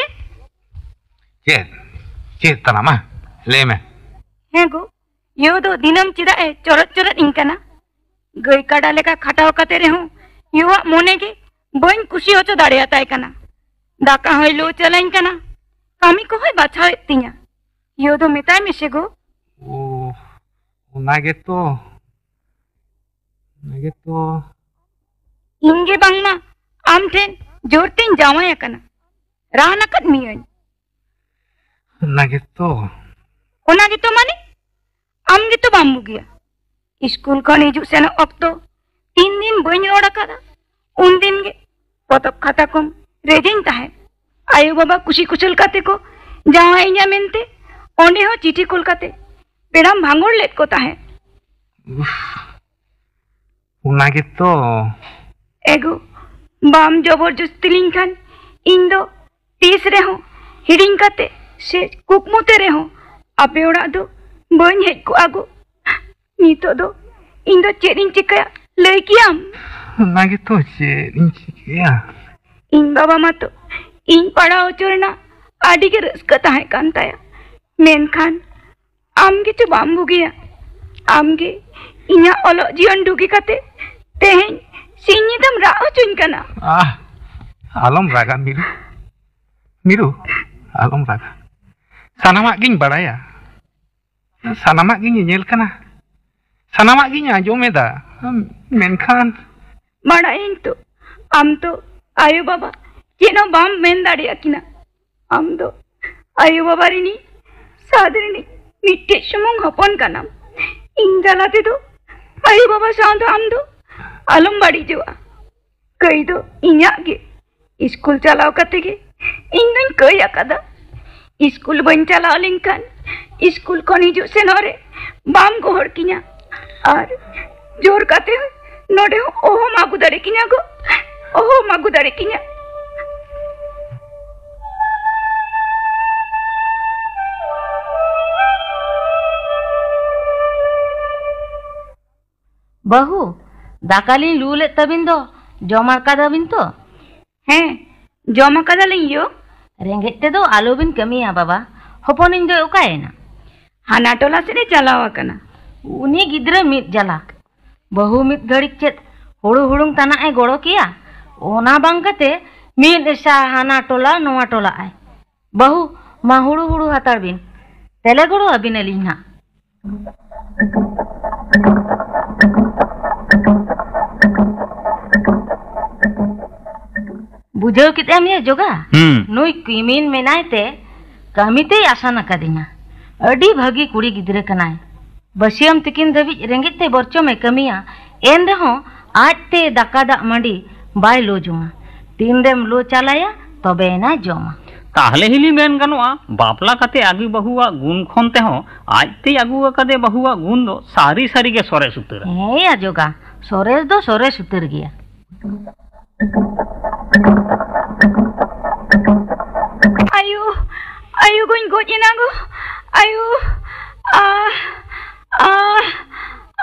ᱪᱮᱫ? ᱪᱮᱫ ᱛᱟᱱᱟ ᱢᱟ? ᱞᱟᱹᱭ ᱢᱮ᱾ ᱦᱮᱸ ᱜᱳ, ᱭᱳ ᱫᱚ ᱫᱤᱱᱟᱹᱢ ᱪᱮᱫᱟᱜ ᱮ ᱪᱚᱨᱚᱡ ᱪᱚᱨᱚᱡ ᱤᱧ ᱠᱟᱱᱟ? ᱜᱟᱹᱭ ᱠᱟᱰᱟ ᱞᱮᱠᱟ ᱠᱷᱟᱴᱟᱣ ᱠᱟᱛᱮ ᱨᱮᱦᱚᱸ ᱭᱳᱣᱟᱜ ᱢᱚᱱᱮ ᱜᱮ ᱵᱟᱹᱧ ᱠᱩᱥᱤ ᱦᱚᱪᱚ ᱫᱟᱲᱮᱭᱟᱛᱟᱭ ᱠᱟᱱᱟ᱾ ᱫᱟᱠᱟ ᱦᱚᱸᱭ ᱞᱚ ᱪᱟᱞᱟᱧ ᱠᱟᱱᱟ, ᱠᱟᱹᱢᱤ ᱠᱚᱦᱚᱸᱭ ᱵᱟᱪᱷᱟᱣᱮᱫ ᱛᱤᱧᱟ᱾ ᱭᱳ ᱫᱚ ᱢᱮᱛᱟᱭ ᱢᱮᱥᱮ ᱜᱳ᱾ ᱳ, ᱚᱱᱟ ᱜᱮᱛᱚ, ᱚᱱᱟ ᱜᱮᱛᱚ᱾ ᱤᱧ ᱜᱮ ᱵᱟᱝᱢᱟ ᱟᱢ ᱴᱷᱮᱱ ᱡᱳᱨ ᱛᱤᱧ ᱡᱟᱶᱟᱭ ᱟᱠᱟᱱᱟ, ᱨᱟᱱ ᱟᱠᱟᱫ ᱢᱤᱭᱟᱹᱧ᱾ ᱚᱱᱟ ᱜᱮᱛᱚ᱾ ᱚᱱᱟ ᱜᱮᱛᱚ ᱢᱟᱱᱮ? ᱟᱢ ᱜᱮᱛᱚ ᱵᱟᱢ ᱵᱩᱜᱤᱭᱟ᱾ ᱤᱥᱠᱩᱞ ᱠᱷᱚᱱ ᱦᱤᱡᱩᱜ ᱥᱮᱱᱚᱜ ᱚᱠᱛᱚ ᱛᱤᱱ ᱫᱤᱱ ᱵᱟᱹᱧ ᱨᱚᱲ ᱟᱠᱟᱫᱟ, ᱩᱱ ᱫᱤᱱ ᱜᱮ ᱯᱚᱛᱚᱵ ᱠᱷᱟᱛᱟ ᱠᱚᱢ ᱨᱮᱡᱤᱧ ᱛᱟᱦᱮᱸᱫ᱾ ᱟᱭᱳ ᱵᱟᱵᱟ ᱠᱩᱥᱤ ᱠᱩᱥᱟᱹᱞ ᱠᱟᱛᱮ ᱠᱚ ᱡᱟᱶᱟᱭᱤᱧᱟ ᱢᱮᱱᱛᱮ ᱚᱸᱰᱮ ᱦᱚᱸ ᱪᱤᱴᱷᱤ ᱠᱩᱞ ᱠᱟᱛᱮ ᱯᱮᱲᱟᱢ ᱵᱷᱟᱸᱜᱚᱲ ᱞᱮᱫ ᱠᱚ ᱛᱟᱦᱮᱸᱫ᱾ ᱩᱯᱷ, ᱚᱱᱟ ᱜᱮᱛᱚ᱾ ᱮᱜᱳ, ᱵᱟᱢ ᱡᱚᱵᱚᱨ ᱡᱚᱥᱛᱤ ᱞᱤᱧ ᱠᱷᱟᱱ ᱤᱧ ᱫᱚ ᱛᱤᱥ ᱨᱮᱦᱚᱸ ᱦᱤᱲᱤᱧ ᱠᱟᱛᱮ ᱥᱮ ᱠᱩᱠᱢᱩ ᱛᱮ ᱨᱮᱦᱚᱸ ᱟᱯᱮ ᱚᱲᱟᱜ ᱫᱚ ᱵᱟᱹᱧ ᱦᱮᱡ ᱠᱚᱜᱼᱟ ᱜᱳ᱾ ᱱᱤᱛᱚᱜ ᱫᱚ ᱤᱧ ᱫᱚ ᱪᱮᱫ ᱤᱧ ᱪᱤᱠᱟᱹᱭᱟ, ᱞᱟᱹᱭ ᱠᱮᱭᱟᱢ? ᱚᱱᱟ ᱜᱮᱛᱚ, ᱪᱮᱫ ᱤᱧ ᱪᱤᱠᱟᱹᱭᱟ? ᱤᱧ ᱵᱟᱵᱟ ᱢᱟᱛᱚ ᱤᱧ ᱯᱟᱲᱦᱟᱣ ᱦᱚᱪᱚ ᱨᱮᱱᱟᱜ ᱟᱹᱰᱤ ᱜᱮ ᱨᱟᱹᱥᱠᱟᱹ ᱛᱟᱦᱮᱸ ᱠᱟᱱ ᱛᱟᱭᱟ, ᱢᱮᱱᱠᱷᱟᱱ ᱟᱢ ᱜᱮᱪᱚ ᱵᱟᱢ ᱵᱩᱜᱤᱭᱟ᱾ ᱟᱢ ᱜᱮ ᱤᱧᱟᱹᱜ ᱚᱞᱚᱜ ᱡᱤᱭᱚᱱ ᱰᱩᱜᱤ ᱠᱟᱛᱮ ᱛᱮᱦᱮᱧ ᱥᱤᱧ ᱧᱤᱫᱟᱹᱢ ᱨᱟᱜ ᱦᱚᱪᱚᱧ ᱠᱟᱱᱟ᱾ ᱟᱦ, ᱟᱞᱚᱢ ᱨᱟᱜᱟ ᱢᱤᱨᱩ᱾ ᱢᱤᱨᱩ, ᱟᱞᱚᱢ ᱨᱟᱜᱟ᱾ ᱥᱟᱱᱟᱢᱟᱜ ᱜᱤᱧ ᱵᱟᱲᱟᱭᱟ, ᱥᱟᱱᱟᱢᱟᱜ ᱜᱤᱧ ᱧᱮᱧᱮᱞ ᱠᱟᱱᱟ, ᱥᱟᱱᱟᱢᱟᱜ ᱜᱤᱧ ᱟᱸᱡᱚᱢ ᱮᱫᱟ, ᱢᱮᱱᱠᱷᱟᱱ ᱵᱟᱲᱟᱭᱟᱹᱧ ᱛᱚ, ᱟᱢ ᱛᱚ ᱟᱭᱳ ᱵᱟᱵᱟ ᱪᱮᱫ ᱦᱚᱸ ᱵᱟᱢ ᱢᱮᱱ ᱫᱟᱲᱮᱭᱟᱠᱤᱱᱟ᱾ ᱟᱢ ᱫᱚ ᱟᱭᱳ ᱵᱟᱵᱟ ᱨᱤᱱᱤᱡ ᱥᱟᱫ ᱨᱤᱱᱤᱡ ᱢᱤᱫᱴᱮᱡ ᱥᱩᱢᱩᱝ ᱦᱚᱯᱚᱱ ᱠᱟᱱᱟᱢ᱾ ᱤᱧ ᱡᱟᱞᱟ ᱛᱮᱫᱚ ᱟᱭᱳ ᱵᱟᱵᱟ ᱥᱟᱶ ᱫᱚ ᱟᱢ ᱫᱚ ᱟᱞᱚᱢ ᱵᱟᱹᱲᱤᱡᱚᱜᱼᱟ᱾ ᱠᱟᱹᱭ ᱫᱚ ᱤᱧᱟᱜ ᱜᱮ᱾ ᱤᱥᱠᱩᱞ ᱪᱟᱞᱟᱣ ᱠᱟᱛᱮ ᱜᱮ ᱤᱧ ᱫᱚᱧ ᱠᱟᱹᱭ ᱟᱠᱟᱫᱟ᱾ ᱤᱥᱠᱩᱞ ᱵᱟᱹᱧ ᱪᱟᱞᱟᱣ ᱞᱮᱱᱠᱷᱟᱱ ᱤᱥᱠᱩᱞ ᱠᱷᱚᱱ ᱦᱤᱡᱩᱜ ᱥᱮᱱᱚᱜ ᱨᱮ ᱵᱟᱢ ᱜᱚᱦᱚᱲ ᱠᱤᱧᱟ᱾ ᱟᱨ ᱡᱳᱨ ᱠᱟᱛᱮ ᱦᱚᱸ ᱱᱚᱰᱮ ᱦᱚᱸ ᱚᱦᱚᱢ ᱟᱹᱜᱩ ᱫᱟᱲᱮ ᱠᱤᱧᱟ ᱜᱳ, ᱚᱦᱚᱢ ᱟᱹᱜᱩ ᱫᱟᱲᱮ ᱠᱤᱧᱟ᱾ ᱵᱟᱹᱦᱩ, ᱫᱟᱠᱟ ᱞᱤᱧ ᱞᱩ ᱞᱮᱫ ᱛᱟᱵᱤᱱ ᱫᱚ, ᱡᱚᱢ ᱟᱠᱟᱫᱟ ᱵᱤᱱ ᱛᱚ? ᱦᱮᱸ, ᱡᱚᱢ ᱟᱠᱟᱫᱟᱞᱤᱧ ᱭᱳ᱾ ᱨᱮᱸᱜᱮᱡ ᱛᱮᱫᱚ ᱟᱞᱚᱵᱤᱱ ᱠᱟᱹᱢᱤᱭᱟ ᱵᱟᱵᱟ᱾ ᱦᱚᱯᱚᱱᱤᱧ ᱫᱚᱭ ᱚᱠᱟᱭᱮᱱᱟ? ᱦᱟᱱᱟ ᱴᱚᱞᱟ ᱥᱮᱫ ᱮ ᱪᱟᱞᱟᱣ ᱟᱠᱟᱱᱟ᱾ ᱩᱱᱤ ᱜᱤᱫᱽᱨᱟᱹ ᱢᱤᱫ ᱡᱟᱞᱟ᱾ ᱵᱟᱹᱦᱩ ᱢᱤᱫ ᱜᱷᱟᱹᱲᱤᱡ ᱪᱮᱫ ᱦᱩᱲᱩ ᱦᱩᱲᱩᱝ ᱛᱟᱱᱟᱜ ᱮ ᱜᱚᱲᱚ ᱠᱮᱭᱟ? ᱚᱱᱟ ᱵᱟᱝ ᱠᱟᱛᱮ ᱢᱤᱫ ᱮᱥᱟ ᱦᱟᱱᱟ ᱴᱚᱞᱟ ᱱᱚᱣᱟ ᱴᱚᱞᱟ ᱟᱭ᱾ ᱵᱟᱹᱦᱩ, ᱢᱟ ᱦᱩᱲᱩ ᱦᱩᱲᱩ ᱦᱟᱛᱟᱲ ᱵᱤᱱ, ᱛᱮᱞᱮ ᱜᱚᱲᱚ ᱟᱹᱵᱤᱱᱟᱞᱤᱧ ᱱᱟᱜ᱾ ᱵᱩᱡᱷᱟᱹᱣ ᱠᱮᱫ ᱮᱢ ᱭᱟ ᱡᱚᱜᱟ? ᱦᱩᱸ᱾ ᱱᱩᱭ ᱠᱤᱢᱤᱱ ᱢᱮᱱᱟᱭ ᱛᱮ ᱠᱟᱹᱢᱤ ᱛᱮᱭ ᱟᱥᱟᱱ ᱟᱠᱟᱫᱤᱧᱟ᱾ ᱟᱹᱰᱤ ᱵᱷᱟᱹᱜᱤ ᱠᱩᱲᱤ ᱜᱤᱫᱽᱨᱟᱹ ᱠᱟᱱᱟᱭ᱾ ᱵᱟᱹᱥᱭᱟᱹᱢ ᱛᱤᱠᱤᱱ ᱫᱷᱟᱹᱵᱤᱡ ᱨᱮᱸᱜᱮᱡ ᱛᱮ ᱵᱚᱨᱪᱚᱢᱮ ᱠᱟᱹᱢᱤᱭᱟ, ᱮᱱ ᱨᱮᱦᱚᱸ ᱟᱡᱛᱮ ᱫᱟᱠᱟ ᱫᱟᱜ ᱢᱟᱹᱰᱤ ᱵᱟᱭ ᱞᱚ ᱡᱚᱝᱟ᱾ ᱛᱤᱱᱨᱮᱢ ᱞᱚ ᱪᱟᱞᱟᱭᱟ, ᱛᱚᱵᱮᱭᱮᱱᱟᱭ ᱡᱚᱢᱟ᱾ ᱛᱟᱦᱞᱮ ᱦᱤᱞᱤ ᱢᱮᱱ ᱜᱟᱱᱚᱜᱼᱟ, ᱵᱟᱯᱞᱟ ᱠᱟᱛᱮ ᱟᱹᱜᱩ ᱵᱟᱹᱦᱩᱣᱟᱜ ᱜᱩᱱ ᱠᱷᱚᱱ ᱛᱮᱦᱚᱸ ᱟᱡᱛᱮ ᱟᱹᱜᱩ ᱟᱠᱟᱫᱮ ᱵᱟᱹᱦᱩᱣᱟᱜ ᱜᱩᱱ ᱫᱚ ᱥᱟᱹᱨᱤ ᱥᱟᱹᱨᱤ ᱜᱮ ᱥᱚᱨᱮᱥ ᱩᱛᱟᱹᱨᱟ᱾ ᱦᱮᱸ ᱭᱟ ᱡᱚᱜᱟ, ᱥᱚᱨᱮᱥ ᱫᱚ ᱥᱚᱨᱮᱥ ᱩᱛᱟᱹᱨ ᱜᱮᱭᱟ᱾ ᱟᱭᱳ, ᱟᱭᱳ ᱜᱚᱧ ᱜᱚᱡ ᱮᱱᱟ ᱜᱚ᱾ ᱟᱭᱳ, ᱟ, ᱟ,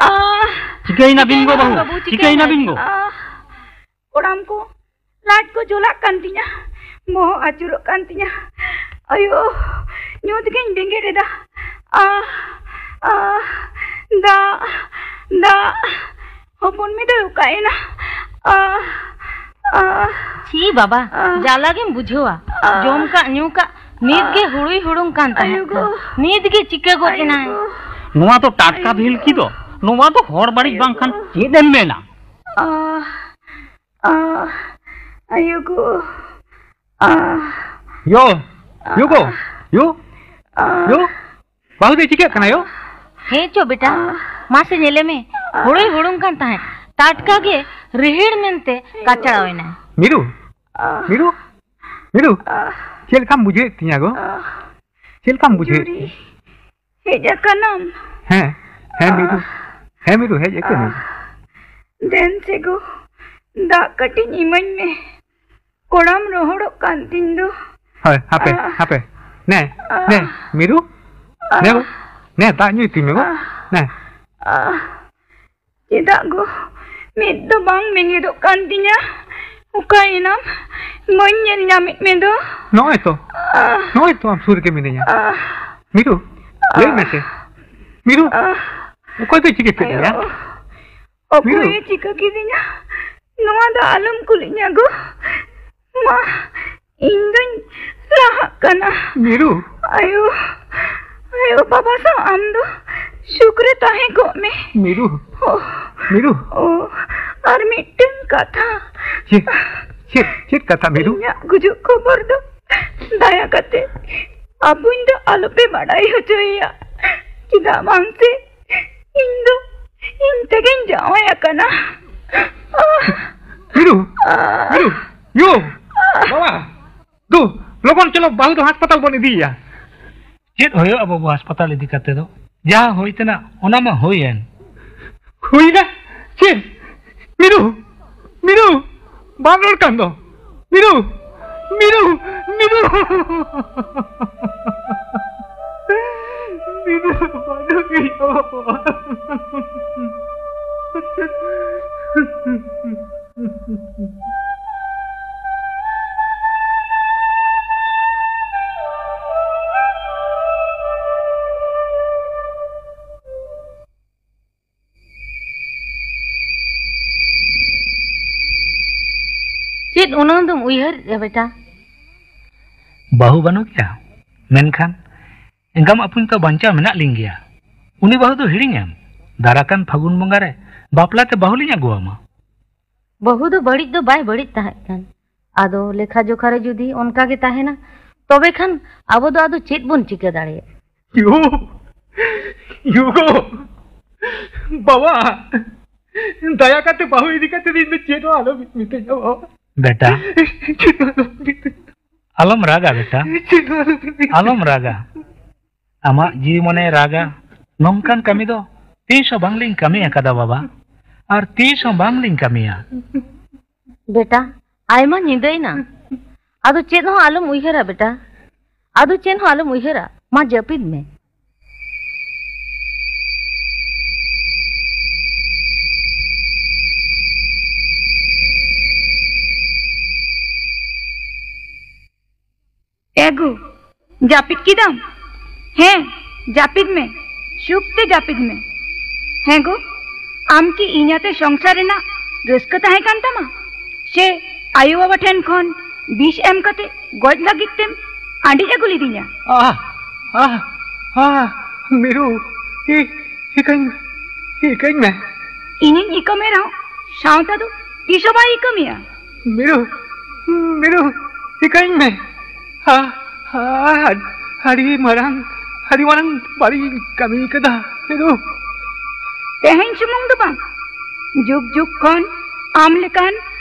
ᱟ᱾ ᱪᱤᱠᱟᱹᱭᱮᱱᱟ ᱵᱤᱱ ᱜᱚ ᱵᱟᱹᱦᱩ? ᱵᱟᱹᱵᱩ, ᱪᱤᱠᱟᱹᱭᱮᱱᱟ ᱵᱤᱱ ᱜᱚ? ᱟ, ᱠᱚᱲᱟᱢ ᱠᱚ, ᱞᱟᱡ ᱠᱚ ᱡᱚᱞᱟᱜ ᱠᱟᱱ ᱛᱤᱧᱟ, ᱵᱚᱦᱚᱜ ᱟᱹᱪᱩᱨᱚᱜ ᱠᱟᱱ ᱛᱤᱧᱟ᱾ ᱟᱭᱳ, ᱧᱩᱛ ᱜᱤᱧ ᱵᱮᱸᱜᱮᱫ ᱮᱫᱟ᱾ ᱟ, ᱟ, ᱫᱟᱜ, ᱫᱟᱜ᱾ ᱦᱚᱯᱚᱱ ᱢᱮ ᱫᱚᱭ ᱚᱠᱟᱭᱮᱱᱟ? ᱟ, ᱟ, ᱪᱷᱤ ᱵᱟᱵᱟ, ᱟ, ᱡᱟᱞᱟ ᱜᱮᱢ ᱵᱩᱡᱷᱟᱹᱣᱟ᱾ ᱟ, ᱡᱚᱢ ᱠᱟᱜ ᱧᱩ ᱠᱟᱜ ᱱᱤᱛ ᱜᱮ ᱟ, ᱦᱩᱲᱩᱭ ᱦᱩᱲᱩᱝ ᱠᱟᱱ ᱛᱟᱦᱮᱸᱫ ᱟᱭᱳ ᱜᱚ᱾ ᱠᱷᱟᱱ᱾ ᱱᱤᱛ ᱜᱮ ᱪᱤᱠᱟᱹ ᱜᱚᱫ ᱟᱭᱳ ᱮᱱᱟᱭ? ᱜᱚ᱾ ᱱᱚᱣᱟ ᱫᱚ ᱴᱟᱴᱠᱟ ᱟᱭᱳ ᱵᱷᱤᱞᱠᱤ ᱜᱚ᱾ ᱫᱚ᱾ ᱱᱚᱣᱟ ᱫᱚ ᱦᱚᱲ ᱵᱟᱹᱲᱤᱡ ᱟᱭᱳ ᱵᱟᱝᱠᱷᱟᱱ ᱜᱚ᱾ ᱪᱮᱫ ᱮᱢ ᱢᱮᱱᱟ? ᱟ, ᱟ, ᱟᱭᱳ ᱜᱚ᱾ ᱟ, ᱭᱳ, ᱭᱳ ᱜᱚ, ᱟ, ᱭᱳ, ᱟ, ᱭᱳ᱾ ᱵᱟᱹᱦᱩ ᱫᱚᱭ ᱪᱤᱠᱟᱹᱜ ᱠᱟᱱᱟ ᱭᱳ? ᱦᱮᱸ ᱪᱚ ᱵᱮᱴᱟ, ᱢᱟᱥᱮ ᱧᱮᱞᱮ ᱢᱮ, ᱦᱩᱲᱩᱭ ᱦᱩᱲᱩᱝ ᱠᱟᱱ ᱛᱟᱦᱮᱸᱫ, ᱴᱟᱴᱠᱟ ᱜᱮ ᱨᱤᱦᱤᱲ ᱢᱮᱱᱛᱮ ᱠᱟᱪᱲᱟᱣ ᱮᱱᱟᱭ᱾ ᱢᱤᱨᱩ, ᱢᱤᱨᱩ, ᱢᱤᱨᱩ, ᱪᱮᱫ ᱞᱮᱠᱟᱢ ᱵᱩᱡᱷᱟᱹᱣᱮᱫ ᱛᱤᱧᱟ ᱜᱚ? ᱪᱮᱫ ᱞᱮᱠᱟᱢ ᱵᱩᱡᱷᱟᱹᱣᱮᱫ ᱡᱩᱨᱤ ᱛᱤᱧᱟ? ᱦᱮᱡ ᱟᱠᱟᱱᱟᱢ? ᱦᱮᱸ, ᱦᱮᱸ ᱢᱤᱨᱩ, ᱦᱮᱸ ᱢᱤᱨᱩ, ᱦᱮᱡ ᱟᱠᱟᱱᱟᱹᱧ᱾ ᱫᱮᱱ ᱥᱮ ᱜᱚ, ᱫᱟᱜ ᱠᱟᱹᱴᱤᱡ ᱤᱢᱟᱹᱧ ᱢᱮ᱾ ᱠᱚᱲᱟᱢ ᱨᱚᱦᱚᱲᱚᱜ ᱠᱟᱱ ᱛᱤᱧ ᱫᱚ᱾ ᱦᱳᱭ, ᱦᱟᱯᱮ, ᱟᱦ᱾ ᱦᱟᱯᱮ᱾ ᱱᱮ, ᱟᱦ᱾ ᱱᱮ, ᱢᱤᱨᱩ᱾ ᱱᱮ ᱟᱦ᱾ ᱜᱚ, ᱱᱮ, ᱫᱟᱜ ᱧᱩᱭ ᱛᱤᱧ ᱢᱮ ᱜᱚ᱾ ᱟᱦ᱾ ᱱᱮ᱾ ᱟᱦ᱾ ᱪᱮᱫᱟᱜ ᱜᱚ? ᱢᱮᱫ ᱫᱚ ᱵᱟᱝ ᱵᱮᱸᱜᱮᱫᱚᱜ ᱠᱟᱱ ᱛᱤᱧᱟ᱾ ᱚᱠᱟᱭᱮᱱᱟᱢ? ᱵᱟᱹᱧ ᱧᱮᱞ ᱧᱟᱢᱮᱫ ᱢᱮ ᱫᱚ᱾ ᱱᱚᱜᱼᱚᱭ ᱛᱚ, ᱟᱦ, ᱱᱚᱜᱼᱚᱭ ᱛᱚ ᱟᱢ ᱥᱩᱨ ᱨᱮᱜᱮ ᱢᱤᱱᱟᱹᱧᱟ᱾ ᱟᱦ, ᱢᱤᱨᱩ, ᱞᱟᱹᱭ ᱟᱦ, ᱢᱮᱥᱮ᱾ ᱢᱤᱨᱩ, ᱟᱦ, ᱚᱠᱚᱭ ᱫᱚᱭ ᱪᱤᱠᱟᱹ ᱠᱮᱫ ᱟᱭᱳ, ᱢᱮᱭᱟ? ᱚᱠᱚᱭᱮ ᱢᱤᱨᱩ᱾ ᱪᱤᱠᱟᱹ ᱠᱤᱫᱤᱧᱟ? ᱱᱚᱣᱟ ᱫᱚ ᱟᱞᱚᱢ ᱠᱩᱞᱤᱧᱟ ᱜᱳ᱾ ᱢᱟ, ᱤᱧ ᱫᱚᱧ ᱞᱟᱦᱟᱜ ᱠᱟᱱᱟ᱾ ᱢᱤᱨᱩ᱾ ᱟᱭᱳ, ᱟᱭᱳ ᱵᱟᱵᱟ ᱥᱟᱶ ᱟᱢ ᱫᱚ ᱥᱩᱠ ᱨᱮ ᱛᱟᱦᱮᱸ ᱠᱚᱜ ᱢᱮ᱾ ᱢᱤᱨᱩ᱾ ᱳ, ᱢᱤᱨᱩ᱾ ᱳ, ᱟᱨ ᱢᱤᱫᱴᱟᱝ ᱠᱟᱛᱷᱟ᱾ ᱪᱮᱫ, ᱪᱮᱫ, ᱪᱮᱫ ᱠᱟᱛᱷᱟ, ᱢᱤᱨᱩ? ᱤᱧᱟᱜ ᱜᱩᱡᱩᱜ ᱠᱷᱚᱵᱚᱨ ᱫᱚ ᱫᱟᱭᱟ ᱠᱟᱛᱮ ᱟᱵᱚᱧ ᱫᱚ ᱟᱞᱚᱯᱮ ᱵᱟᱰᱟᱭ ᱦᱚᱪᱚᱭᱮᱭᱟ᱾ ᱪᱮᱫᱟᱜ ᱵᱟᱝ ᱥᱮ ᱤᱧ ᱫᱚ ᱤᱧ ᱛᱮᱜᱮᱧ ᱡᱟᱶᱟᱭ ᱟᱠᱟᱱᱟ᱾ ᱢᱤᱨᱩ, ᱢᱤᱨᱩ, ᱭᱳ, ᱵᱟᱵᱟ, ᱫᱩ, ᱞᱚᱜᱚᱱ ᱪᱚᱞᱚ, ᱵᱟᱹᱦᱩ ᱫᱚ ᱦᱟᱥᱯᱟᱛᱟᱞ ᱵᱚᱱ ᱤᱫᱤᱭᱮᱭᱟ᱾ ᱪᱮᱫ ᱦᱩᱭᱩᱜᱼᱟ ᱵᱟᱹᱵᱩ ᱦᱟᱥᱯᱟᱛᱟᱞ ᱤᱫᱤ ᱠᱟᱛᱮ ᱫᱚ? ᱡᱟᱦᱟᱸ ᱦᱩᱭ ᱛᱮᱱᱟᱜ ᱚᱱᱟ ᱢᱟ ᱦᱩᱭᱮᱱ᱾ ᱦᱩᱭᱱᱟ? ᱪᱮᱫ? ᱢᱤᱨᱩ, ᱢᱤᱨᱩ, ᱵᱟᱢ ᱨᱚᱲ ᱠᱟᱱ ᱫᱚ᱾ ᱢᱤᱨᱩ, ᱢᱤᱨᱩ, ᱢᱤᱨᱩ᱾ ᱢᱤᱨᱩ, ᱵᱟᱹᱱᱩᱜ ᱮᱭᱟ ᱵᱟᱵᱟ᱾ ᱪᱮᱫ ᱩᱱᱟᱹᱝ ᱫᱚᱢ ᱩᱭᱦᱟᱹᱨᱮᱫᱼᱟ ᱵᱮᱴᱟ? ᱵᱟᱹᱦᱩ ᱵᱟᱹᱱᱩᱜ ᱜᱮᱭᱟ, ᱢᱮᱱᱠᱷᱟᱱ ᱮᱸᱜᱟᱢ ᱟᱹᱯᱩᱧ ᱛᱚ ᱵᱟᱧᱪᱟᱣ ᱢᱮᱱᱟᱜ ᱞᱤᱧ ᱜᱮᱭᱟ᱾ ᱩᱱᱤ ᱵᱟᱹᱦᱩ ᱫᱚ ᱦᱤᱲᱤᱧᱮᱢ, ᱫᱟᱨᱟ ᱠᱟᱱ ᱯᱷᱟᱹᱜᱩᱱ ᱵᱚᱸᱜᱟ ᱨᱮ ᱵᱟᱯᱞᱟ ᱛᱮ ᱵᱟᱹᱦᱩ ᱞᱤᱧ ᱟᱹᱜᱩᱣᱟᱢᱟ᱾ ᱵᱟᱹᱦᱩ ᱫᱚ ᱵᱟᱹᱲᱤᱡ ᱫᱚ ᱵᱟᱭ ᱵᱟᱹᱲᱤᱡ ᱛᱟᱦᱮᱸᱫ ᱠᱟᱱ, ᱟᱫᱚ ᱞᱮᱠᱷᱟ ᱡᱚᱠᱷᱟ ᱨᱮ ᱡᱩᱫᱤ ᱚᱱᱠᱟ ᱜᱮ ᱛᱟᱦᱮᱱᱟ, ᱛᱚᱵᱮ ᱠᱷᱟᱱ ᱟᱵᱚ ᱫᱚ ᱟᱫᱚ ᱪᱮᱫ ᱵᱚᱱ ᱪᱤᱠᱟᱹ ᱫᱟᱲᱮᱭᱟᱜᱼᱟ? ᱭᱳ, ᱭᱳ ᱜᱳ, ᱵᱟᱵᱟ, ᱫᱟᱭᱟ ᱠᱟᱛᱮ ᱵᱟᱹᱦᱩ ᱤᱫᱤ ᱠᱟᱛᱮ ᱤᱧ ᱫᱚ ᱪᱮᱫ ᱦᱚᱸ ᱟᱞᱚᱢ ᱢᱤᱛᱟᱹᱧᱟ ᱵᱟᱵᱟ᱾ ᱵᱮᱴᱟ, ᱪᱮᱫ ᱦᱚᱸ ᱟᱞᱚᱢ ᱢᱤᱛᱟᱹᱧᱟ᱾ ᱟᱞᱚᱢ ᱨᱟᱜᱟ ᱵᱮᱴᱟ, ᱪᱮᱫ ᱦᱚᱸ ᱟᱞᱚᱢ ᱢᱤᱛᱟᱹᱧᱟ᱾ ᱟᱞᱚᱢ ᱨᱟᱜᱟ᱾ ᱟᱢᱟᱜ ᱡᱤᱣᱤ ᱢᱚᱱᱮ ᱨᱟᱜᱟ, ᱱᱚᱝᱠᱟᱱ ᱠᱟᱹᱢᱤ ᱫᱚ ᱛᱤᱥ ᱦᱚᱸ ᱵᱟᱝᱞᱤᱧ ᱠᱟᱹᱢᱤ ᱟᱠᱟᱫᱟ ᱵᱟᱵᱟ, ᱟᱨ ᱛᱤᱥ ᱦᱚᱸ ᱵᱟᱝᱞᱤᱧ ᱠᱟᱹᱢᱤᱭᱟ᱾ ᱵᱮᱴᱟ, ᱟᱭᱢᱟ ᱧᱤᱫᱟᱹᱭᱮᱱᱟ, ᱟᱫᱚ ᱪᱮᱫ ᱦᱚᱸ ᱟᱞᱚᱢ ᱩᱭᱦᱟᱹᱨᱟ ᱵᱮᱴᱟ, ᱟᱫᱚ ᱪᱮᱫ ᱦᱚᱸ ᱟᱞᱚᱢ ᱩᱭᱦᱟᱹᱨᱟ, ᱢᱟ ᱡᱟᱹᱯᱤᱫ ᱢᱮ᱾ ᱜᱳ, ᱡᱟᱹᱯᱤᱫ ᱠᱮᱫᱟᱢ? ᱦᱮᱸ, ᱡᱟᱹᱯᱤᱫ ᱢᱮ, ᱥᱩᱠ ᱛᱮ ᱡᱟᱹᱯᱤᱫ ᱢᱮ᱾ ᱦᱮᱸ ᱜᱳ, ᱟᱢ ᱠᱤ ᱤᱧ ᱟᱛᱮ ᱥᱚᱝᱥᱟᱨ ᱨᱮᱱᱟᱜ ᱨᱟᱹᱥᱠᱟᱹ ᱛᱟᱦᱮᱸ ᱠᱟᱱ ᱛᱟᱢᱟ? ᱥᱮ ᱟᱭᱳ ᱵᱟᱵᱟ ᱴᱷᱮᱱ ᱠᱷᱚᱱ ᱵᱤᱥ ᱮᱢ ᱠᱟᱛᱮ ᱜᱚᱡ ᱞᱟᱹᱜᱤᱫ ᱛᱮᱢ ᱟᱹᱰᱤ ᱟᱹᱜᱩ ᱞᱤᱫᱤᱧᱟ? ᱟᱦ, ᱟᱦ, ᱟᱦ, ᱢᱤᱨᱩ, ᱤ-, ᱤᱠᱟᱹᱧ, ᱤᱠᱟᱹᱧ ᱢᱮ᱾ ᱤᱧᱤᱧ ᱤᱠᱟᱹ ᱢᱮ ᱨᱮᱦᱚᱸ, ᱥᱟᱶᱛᱟ ᱫᱚ ᱛᱤᱥ ᱦᱚᱸ ᱵᱟᱭ ᱤᱠᱟᱹ ᱢᱮᱭᱟ᱾ ᱢᱤᱨᱩ, ᱢᱤᱨᱩ, ᱤᱠᱟᱹᱧ ᱢᱮ᱾ ᱦᱟ, ᱦᱟ, ᱟᱹᱰᱤ ᱢᱟᱨᱟᱝ, ᱟᱹᱰᱤ ᱢᱟᱨᱟᱝ ᱵᱟᱹᱲᱤᱡ ᱤᱧ ᱠᱟᱹᱢᱤ ᱠᱟᱫᱟ, ᱢᱤᱨᱩ᱾ ᱛᱮᱦᱮᱧ ᱥᱩᱢᱩᱝ ᱫᱚ ᱵᱟᱝ, ᱡᱩᱜᱽ ᱡᱩᱜᱽ ᱠᱷᱚᱱ ᱟᱢ ᱞᱮᱠᱟᱱ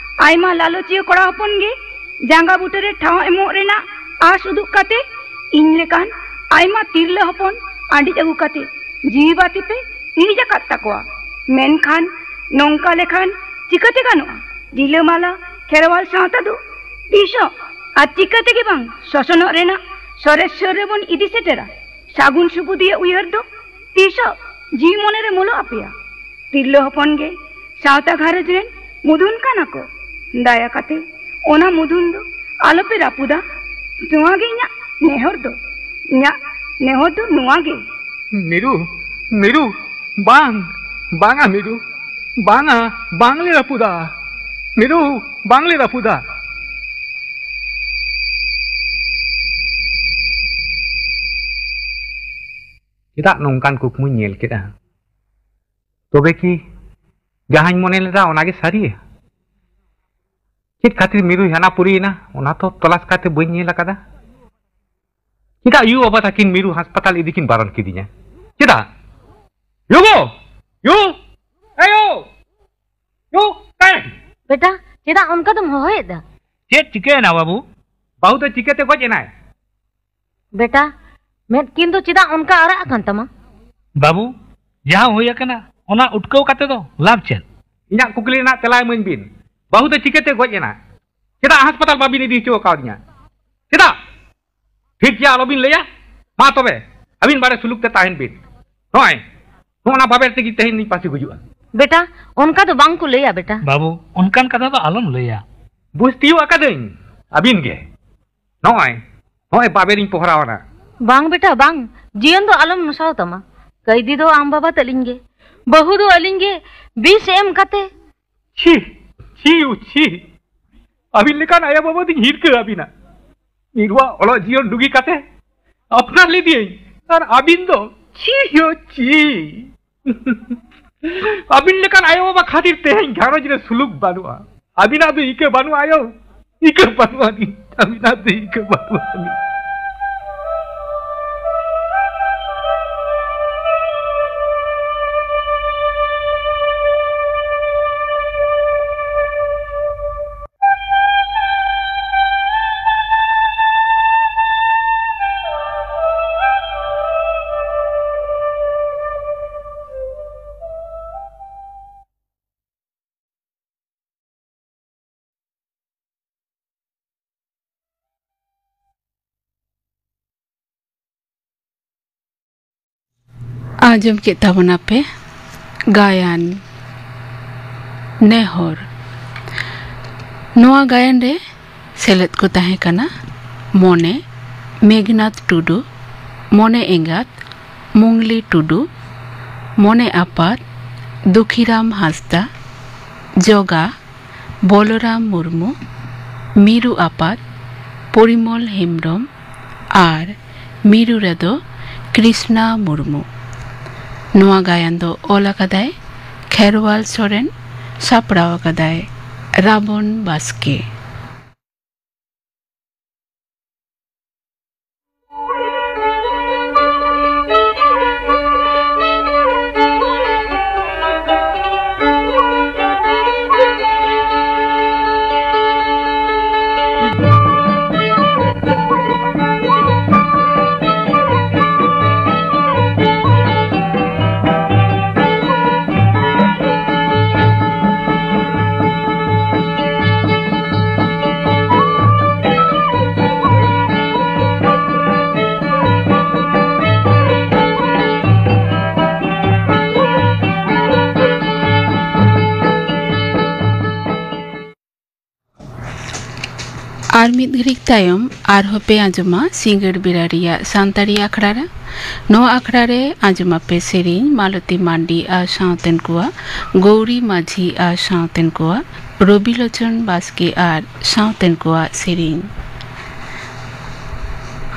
ᱟᱭᱢᱟ ᱞᱟᱞᱚᱪᱤᱭᱟᱹ ᱠᱚᱲᱟ ᱦᱚᱯᱚᱱ ᱜᱮ ᱡᱟᱸᱜᱟ ᱵᱩᱴᱟᱹ ᱨᱮ ᱴᱷᱟᱶ ᱮᱢᱚᱜ ᱨᱮᱱᱟᱜ ᱟᱸᱥ ᱩᱫᱩᱜ ᱠᱟᱛᱮ ᱤᱧ ᱞᱮᱠᱟᱱ ᱟᱭᱢᱟ ᱛᱤᱨᱞᱟᱹ ᱦᱚᱯᱚᱱ ᱟᱸᱰᱤᱡ ᱟᱹᱜᱩ ᱠᱟᱛᱮ ᱡᱤᱣᱤ ᱵᱟᱹᱛᱤ ᱯᱮ ᱤᱬᱤᱡ ᱟᱠᱟᱫ ᱛᱟᱠᱚᱣᱟ᱾ ᱢᱮᱱᱠᱷᱟᱱ ᱱᱚᱝᱠᱟ ᱞᱮᱠᱷᱟᱱ ᱪᱤᱠᱟᱹᱛᱮ ᱜᱟᱱᱚᱜᱼᱟ? ᱨᱤᱞᱟᱹᱢᱟᱞᱟ ᱠᱷᱮᱨᱣᱟᱞ ᱥᱟᱶᱛᱟ ᱫᱚ ᱛᱤᱥ ᱦᱚᱸ ᱟᱨ ᱪᱤᱠᱟᱹ ᱛᱮᱜᱮ ᱵᱟᱝ ᱥᱚᱥᱚᱱᱚᱜ ᱨᱮᱱᱟᱜ ᱥᱚᱨᱮᱥ ᱥᱩᱨ ᱨᱮᱵᱚᱱ ᱤᱫᱤ ᱥᱮᱴᱮᱨᱟ᱾ ᱥᱟᱹᱜᱩᱱ ᱥᱩᱵᱩᱫᱤᱭᱟᱹ ᱩᱭᱦᱟᱹᱨ ᱫᱚ ᱛᱤᱥ ᱦᱚᱸ ᱡᱤᱣᱤ ᱢᱚᱱᱮ ᱨᱮ ᱢᱩᱞᱩᱜ ᱟᱯᱮᱭᱟ᱾ ᱛᱤᱨᱞᱟᱹ ᱦᱚᱯᱚᱱ ᱜᱮ ᱥᱟᱶᱛᱟ ᱜᱷᱟᱨᱚᱸᱡᱽ ᱨᱮᱱ ᱢᱩᱫᱷᱩᱱ ᱠᱟᱱᱟ ᱠᱚ᱾ ᱫᱟᱭᱟ ᱠᱟᱛᱮ ᱚᱱᱟ ᱢᱩᱫᱷᱩᱱ ᱫᱚ ᱟᱞᱚᱯᱮ ᱨᱟᱹᱯᱩᱫᱟ᱾ ᱱᱚᱣᱟ ᱜᱮ ᱤᱧᱟᱹᱜ ᱱᱮᱦᱚᱨ ᱫᱚ᱾ ᱤᱧᱟᱹᱜ ᱱᱮᱦᱚᱨ ᱫᱚ ᱱᱚᱣᱟ ᱜᱮ᱾ ᱢᱤᱨᱩ, ᱢᱤᱨᱩ, ᱵᱟᱝ, ᱵᱟᱝᱟ ᱢᱤᱨᱩ, ᱵᱟᱝᱟ, ᱵᱟᱝᱞᱮ ᱨᱟᱹᱯᱩᱫᱟ᱾ ᱢᱤᱨᱩ, ᱵᱟᱝᱞᱮ ᱨᱟᱹᱯᱩᱫᱟ᱾ ᱪᱮᱫᱟᱜ ᱱᱚᱝᱠᱟᱱ ᱠᱩᱠᱢᱩᱧ ᱧᱮᱞ ᱠᱮᱫᱟ? ᱛᱚᱵᱮ ᱠᱤ ᱡᱟᱦᱟᱸᱧ ᱢᱚᱱᱮ ᱞᱮᱫᱟ ᱚᱱᱟᱜᱮ ᱥᱟᱹᱨᱤᱭᱟ? ᱪᱮᱫ ᱠᱷᱟᱹᱛᱤᱨ ᱢᱤᱨᱩᱭ ᱦᱟᱱᱟ ᱯᱩᱨᱤᱭᱮᱱᱟ, ᱚᱱᱟ ᱛᱚ ᱛᱚᱞᱟᱥ ᱠᱟᱛᱮ ᱵᱟᱹᱧ ᱧᱮᱞ ᱟᱠᱟᱫᱟ᱾ ᱪᱮᱫᱟᱜ ᱭᱩ ᱵᱟᱵᱟ ᱛᱟᱹᱠᱤᱱ ᱢᱤᱨᱩ ᱦᱟᱥᱯᱟᱛᱟᱞ ᱤᱫᱤ ᱠᱤᱱ ᱵᱟᱨᱚᱱ ᱠᱤᱫᱤᱧᱟ? ᱪᱮᱫᱟᱜ? ᱭᱩ ᱜᱳ! ᱭᱩ! ᱮ ᱭᱩ! ᱭᱩ! ᱮ! ᱵᱮᱴᱟ, ᱪᱮᱫᱟᱜ ᱚᱱᱠᱟ ᱫᱚᱢ ᱦᱚᱦᱚᱭᱮᱫᱟ? ᱪᱮᱫ ᱪᱤᱠᱟᱹᱭᱮᱱᱟ ᱵᱟᱹᱵᱩ? ᱵᱟᱹᱦᱩ ᱫᱚ ᱪᱤᱠᱟᱹᱛᱮ ᱜᱚᱡ ᱮᱱᱟᱭ? ᱵᱮᱴᱟ, ᱢᱮᱫ ᱠᱤᱱ ᱫᱚ ᱪᱮᱫᱟᱜ ᱚᱱᱠᱟ ᱟᱨᱟᱜ ᱟᱠᱟᱱ ᱛᱟᱢᱟ? ᱵᱟᱹᱵᱩ, ᱡᱟᱦᱟᱸ ᱦᱩᱭ ᱟᱠᱟᱱᱟ, ᱚᱱᱟ ᱩᱴᱠᱟᱹᱣ ᱠᱟᱛᱮ ᱫᱚ ᱞᱟᱵᱷ ᱪᱮᱫ? ᱤᱧᱟᱜ ᱠᱩᱠᱞᱤ ᱨᱮᱱᱟᱜ ᱛᱮᱞᱟ ᱮᱢᱟᱹᱧ ᱵᱤᱱ᱾ ᱵᱟᱹᱦᱩ ᱫᱚ ᱪᱤᱠᱟᱹᱛᱮ ᱜᱚᱡ ᱮᱱᱟ? ᱪᱮᱫᱟᱜ ᱦᱟᱥᱯᱟᱛᱟᱞ ᱵᱟᱵᱤᱱ ᱤᱫᱤ ᱦᱚᱪᱚ ᱟᱠᱟᱣᱫᱤᱧᱟ? ᱪᱮᱫᱟᱜ? ᱴᱷᱤᱠ ᱜᱮᱭᱟ, ᱟᱞᱚᱵᱤᱱ ᱞᱟᱹᱭᱟ᱾ ᱢᱟ ᱛᱚᱵᱮ, ᱟᱹᱵᱤᱱ ᱵᱟᱲᱮ ᱥᱩᱞᱩᱠ ᱛᱮ ᱛᱟᱦᱮᱱ ᱵᱤᱱ᱾ ᱱᱚᱜᱼᱚᱭ, ᱱᱚᱜᱼᱚ ᱱᱟ ᱵᱟᱵᱮᱨ ᱛᱮᱜᱮ ᱛᱮᱦᱮᱧ ᱞᱤᱧ ᱯᱟᱹᱥᱤ ᱜᱩᱡᱩᱜᱼᱟ᱾ ᱵᱮᱴᱟ, ᱚᱱᱠᱟ ᱫᱚ ᱵᱟᱝ ᱠᱚ ᱞᱟᱹᱭᱟ, ᱵᱮᱴᱟ᱾ ᱵᱟᱹᱵᱩ, ᱚᱱᱠᱟᱱ ᱠᱟᱛᱷᱟ ᱫᱚ ᱟᱞᱚᱢ ᱞᱟᱹᱭᱟ᱾ ᱵᱩᱡᱽ ᱛᱤᱭᱳᱜ ᱟᱠᱟᱫᱟᱹᱧ, ᱟᱹᱵᱤᱱ ᱜᱮ᱾ ᱱᱚᱜᱼᱚᱭ, ᱱᱚᱜᱼᱚᱭ ᱵᱟᱵᱮᱨᱤᱧ ᱯᱚᱦᱨᱟᱣᱟᱱᱟ᱾ ᱵᱟᱝ ᱵᱮᱴᱟ, ᱵᱟᱝ᱾ ᱡᱤᱭᱚᱱ ᱫᱚ ᱟᱞᱚᱢ ᱱᱚᱥᱟᱣ ᱛᱟᱢᱟ᱾ ᱠᱟᱹᱭᱫᱤ ᱫᱚ ᱟᱢ ᱵᱟᱵᱟ ᱛᱟᱹᱞᱤᱧ ᱜᱮ᱾ ᱵᱟᱹᱦᱩ ᱫᱚ ᱟᱹᱞᱤᱧ ᱜᱮ᱾ ᱵᱤᱥ ᱮᱢ ᱠᱟᱛᱮ᱾ ᱪᱷᱤ, ᱪᱷᱤ, ᱩ, ᱪᱷᱤ᱾ ᱟᱹᱵᱤᱱ ᱞᱮᱠᱟᱱ ᱟᱭᱳ ᱵᱟᱵᱟ ᱫᱚᱧ ᱦᱤᱨᱠᱟᱹ ᱟᱹᱵᱤᱱᱟ᱾ ᱱᱤᱨᱣᱟ ᱚᱞᱚᱜ ᱡᱤᱭᱚᱱ ᱰᱩᱜᱤ ᱠᱟᱛᱮ ᱟᱯᱱᱟᱨ ᱞᱮᱫᱮᱭᱟᱹᱧ᱾ ᱟᱨ ᱟᱹᱵᱤᱱ ᱫᱚ ᱪᱷᱤ ᱦᱚ ᱪᱷᱤ᱾ ᱟᱹᱵᱤᱱ ᱞᱮᱠᱟᱱ ᱟᱭᱳ ᱵᱟᱵᱟ ᱠᱷᱟᱹᱛᱤᱨ ᱛᱮᱦᱮᱧ ᱜᱷᱟᱨᱚᱸᱡᱽ ᱨᱮ ᱥᱩᱞᱩᱠ ᱵᱟᱹᱱᱩᱜᱼᱟ᱾ ᱟᱹᱵᱤᱱᱟᱜ ᱫᱚ ᱤᱠᱟᱹ ᱵᱟᱹᱱᱩᱜᱼᱟ ᱟᱭᱳ, ᱤᱠᱟᱹ ᱵᱟᱹᱱᱩᱜ ᱟᱹᱱᱤᱡ, ᱟᱹᱵᱤᱱᱟᱜ ᱫᱚ ᱤᱠᱟᱹ ᱵᱟᱹᱱᱩᱜ ᱟᱹᱱᱤᱡ᱾ ᱟᱸᱡᱚᱢ ᱠᱮᱫ ᱛᱟᱵᱚᱱᱟᱯᱮ ᱜᱟᱭᱟᱱ ᱱᱮᱦᱚᱨ᱾ ᱱᱚᱣᱟ ᱜᱟᱭᱟᱱ ᱨᱮ ᱥᱮᱞᱮᱫ ᱠᱚ ᱛᱟᱦᱮᱸ ᱠᱟᱱᱟ ᱢᱚᱱᱮ ᱢᱮᱜᱷᱱᱟᱛᱷ ᱴᱩᱰᱩ, ᱢᱚᱱᱮ ᱮᱸᱜᱟᱛ ᱢᱩᱝᱞᱤ ᱴᱩᱰᱩ, ᱢᱚᱱᱮ ᱟᱯᱟᱛ ᱫᱩᱠᱷᱤᱨᱟᱢ ᱦᱟᱸᱥᱫᱟ, ᱡᱚᱜᱟ ᱵᱚᱞᱚᱨᱟᱢ ᱢᱩᱨᱢᱩ, ᱢᱤᱨᱩ ᱟᱯᱟᱛ ᱯᱚᱨᱤᱢᱚᱞ ᱦᱮᱢᱵᱽᱨᱚᱢ ᱟᱨ ᱢᱤᱨᱩ ᱨᱮᱫᱚ ᱠᱨᱤᱥᱱᱟ ᱢᱩᱨᱢᱩ᱾ ᱱᱚᱣᱟ ᱜᱟᱭᱟᱱ ᱫᱚ ᱚᱞ ᱟᱠᱟᱫᱟᱭ ᱠᱷᱮᱨᱣᱟᱞ ᱥᱚᱨᱮᱱ, ᱥᱟᱯᱲᱟᱣ ᱟᱠᱟᱫᱟᱭ ᱨᱟᱵᱚᱱ ᱵᱟᱥᱠᱮ᱾ ᱟᱨ ᱢᱤᱫ ᱜᱷᱟᱹᱲᱤᱡ ᱛᱟᱭᱚᱢ ᱟᱨᱦᱚᱸ ᱯᱮ ᱟᱸᱡᱚᱢᱟ ᱥᱤᱸᱜᱟᱹᱲ ᱵᱮᱲᱟ ᱨᱮᱭᱟᱜ ᱥᱟᱱᱛᱟᱲᱤ ᱟᱠᱷᱲᱟ ᱨᱮ᱾ ᱱᱚᱣᱟ ᱟᱠᱷᱲᱟ ᱨᱮ ᱟᱸᱡᱚᱢ ᱟᱯᱮ ᱥᱮᱨᱮᱧ ᱢᱟᱞᱚᱛᱤ ᱢᱟᱱᱰᱤ ᱟᱨ ᱥᱟᱶᱛᱮᱱ ᱠᱚᱣᱟᱜ, ᱜᱳᱣᱨᱤ ᱢᱟᱹᱡᱷᱤ ᱟᱨ ᱥᱟᱶᱛᱮᱱ ᱠᱚᱣᱟᱜ, ᱨᱚᱵᱤᱞᱳᱪᱚᱱ ᱵᱟᱥᱠᱮ ᱟᱨ ᱥᱟᱶᱛᱮᱱ ᱠᱚᱣᱟᱜ ᱥᱮᱨᱮᱧ᱾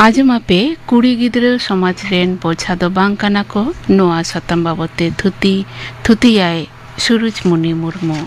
ᱟᱸᱡᱚᱢ ᱟᱯᱮ ᱠᱩᱲᱤ ᱜᱤᱫᱽᱨᱟᱹ ᱥᱚᱢᱟᱡᱽ ᱨᱮᱱ ᱵᱚᱡᱷᱟ ᱫᱚ ᱵᱟᱝ ᱠᱟᱱᱟ ᱠᱚ, ᱱᱚᱣᱟ ᱥᱟᱛᱟᱢ ᱵᱟᱵᱚᱛ ᱛᱮ ᱛᱷᱩᱛᱤ ᱛᱷᱩᱛᱤᱭᱟᱭ ᱥᱩᱨᱩᱡᱽᱢᱩᱱᱤ ᱢᱩᱨᱢᱩ᱾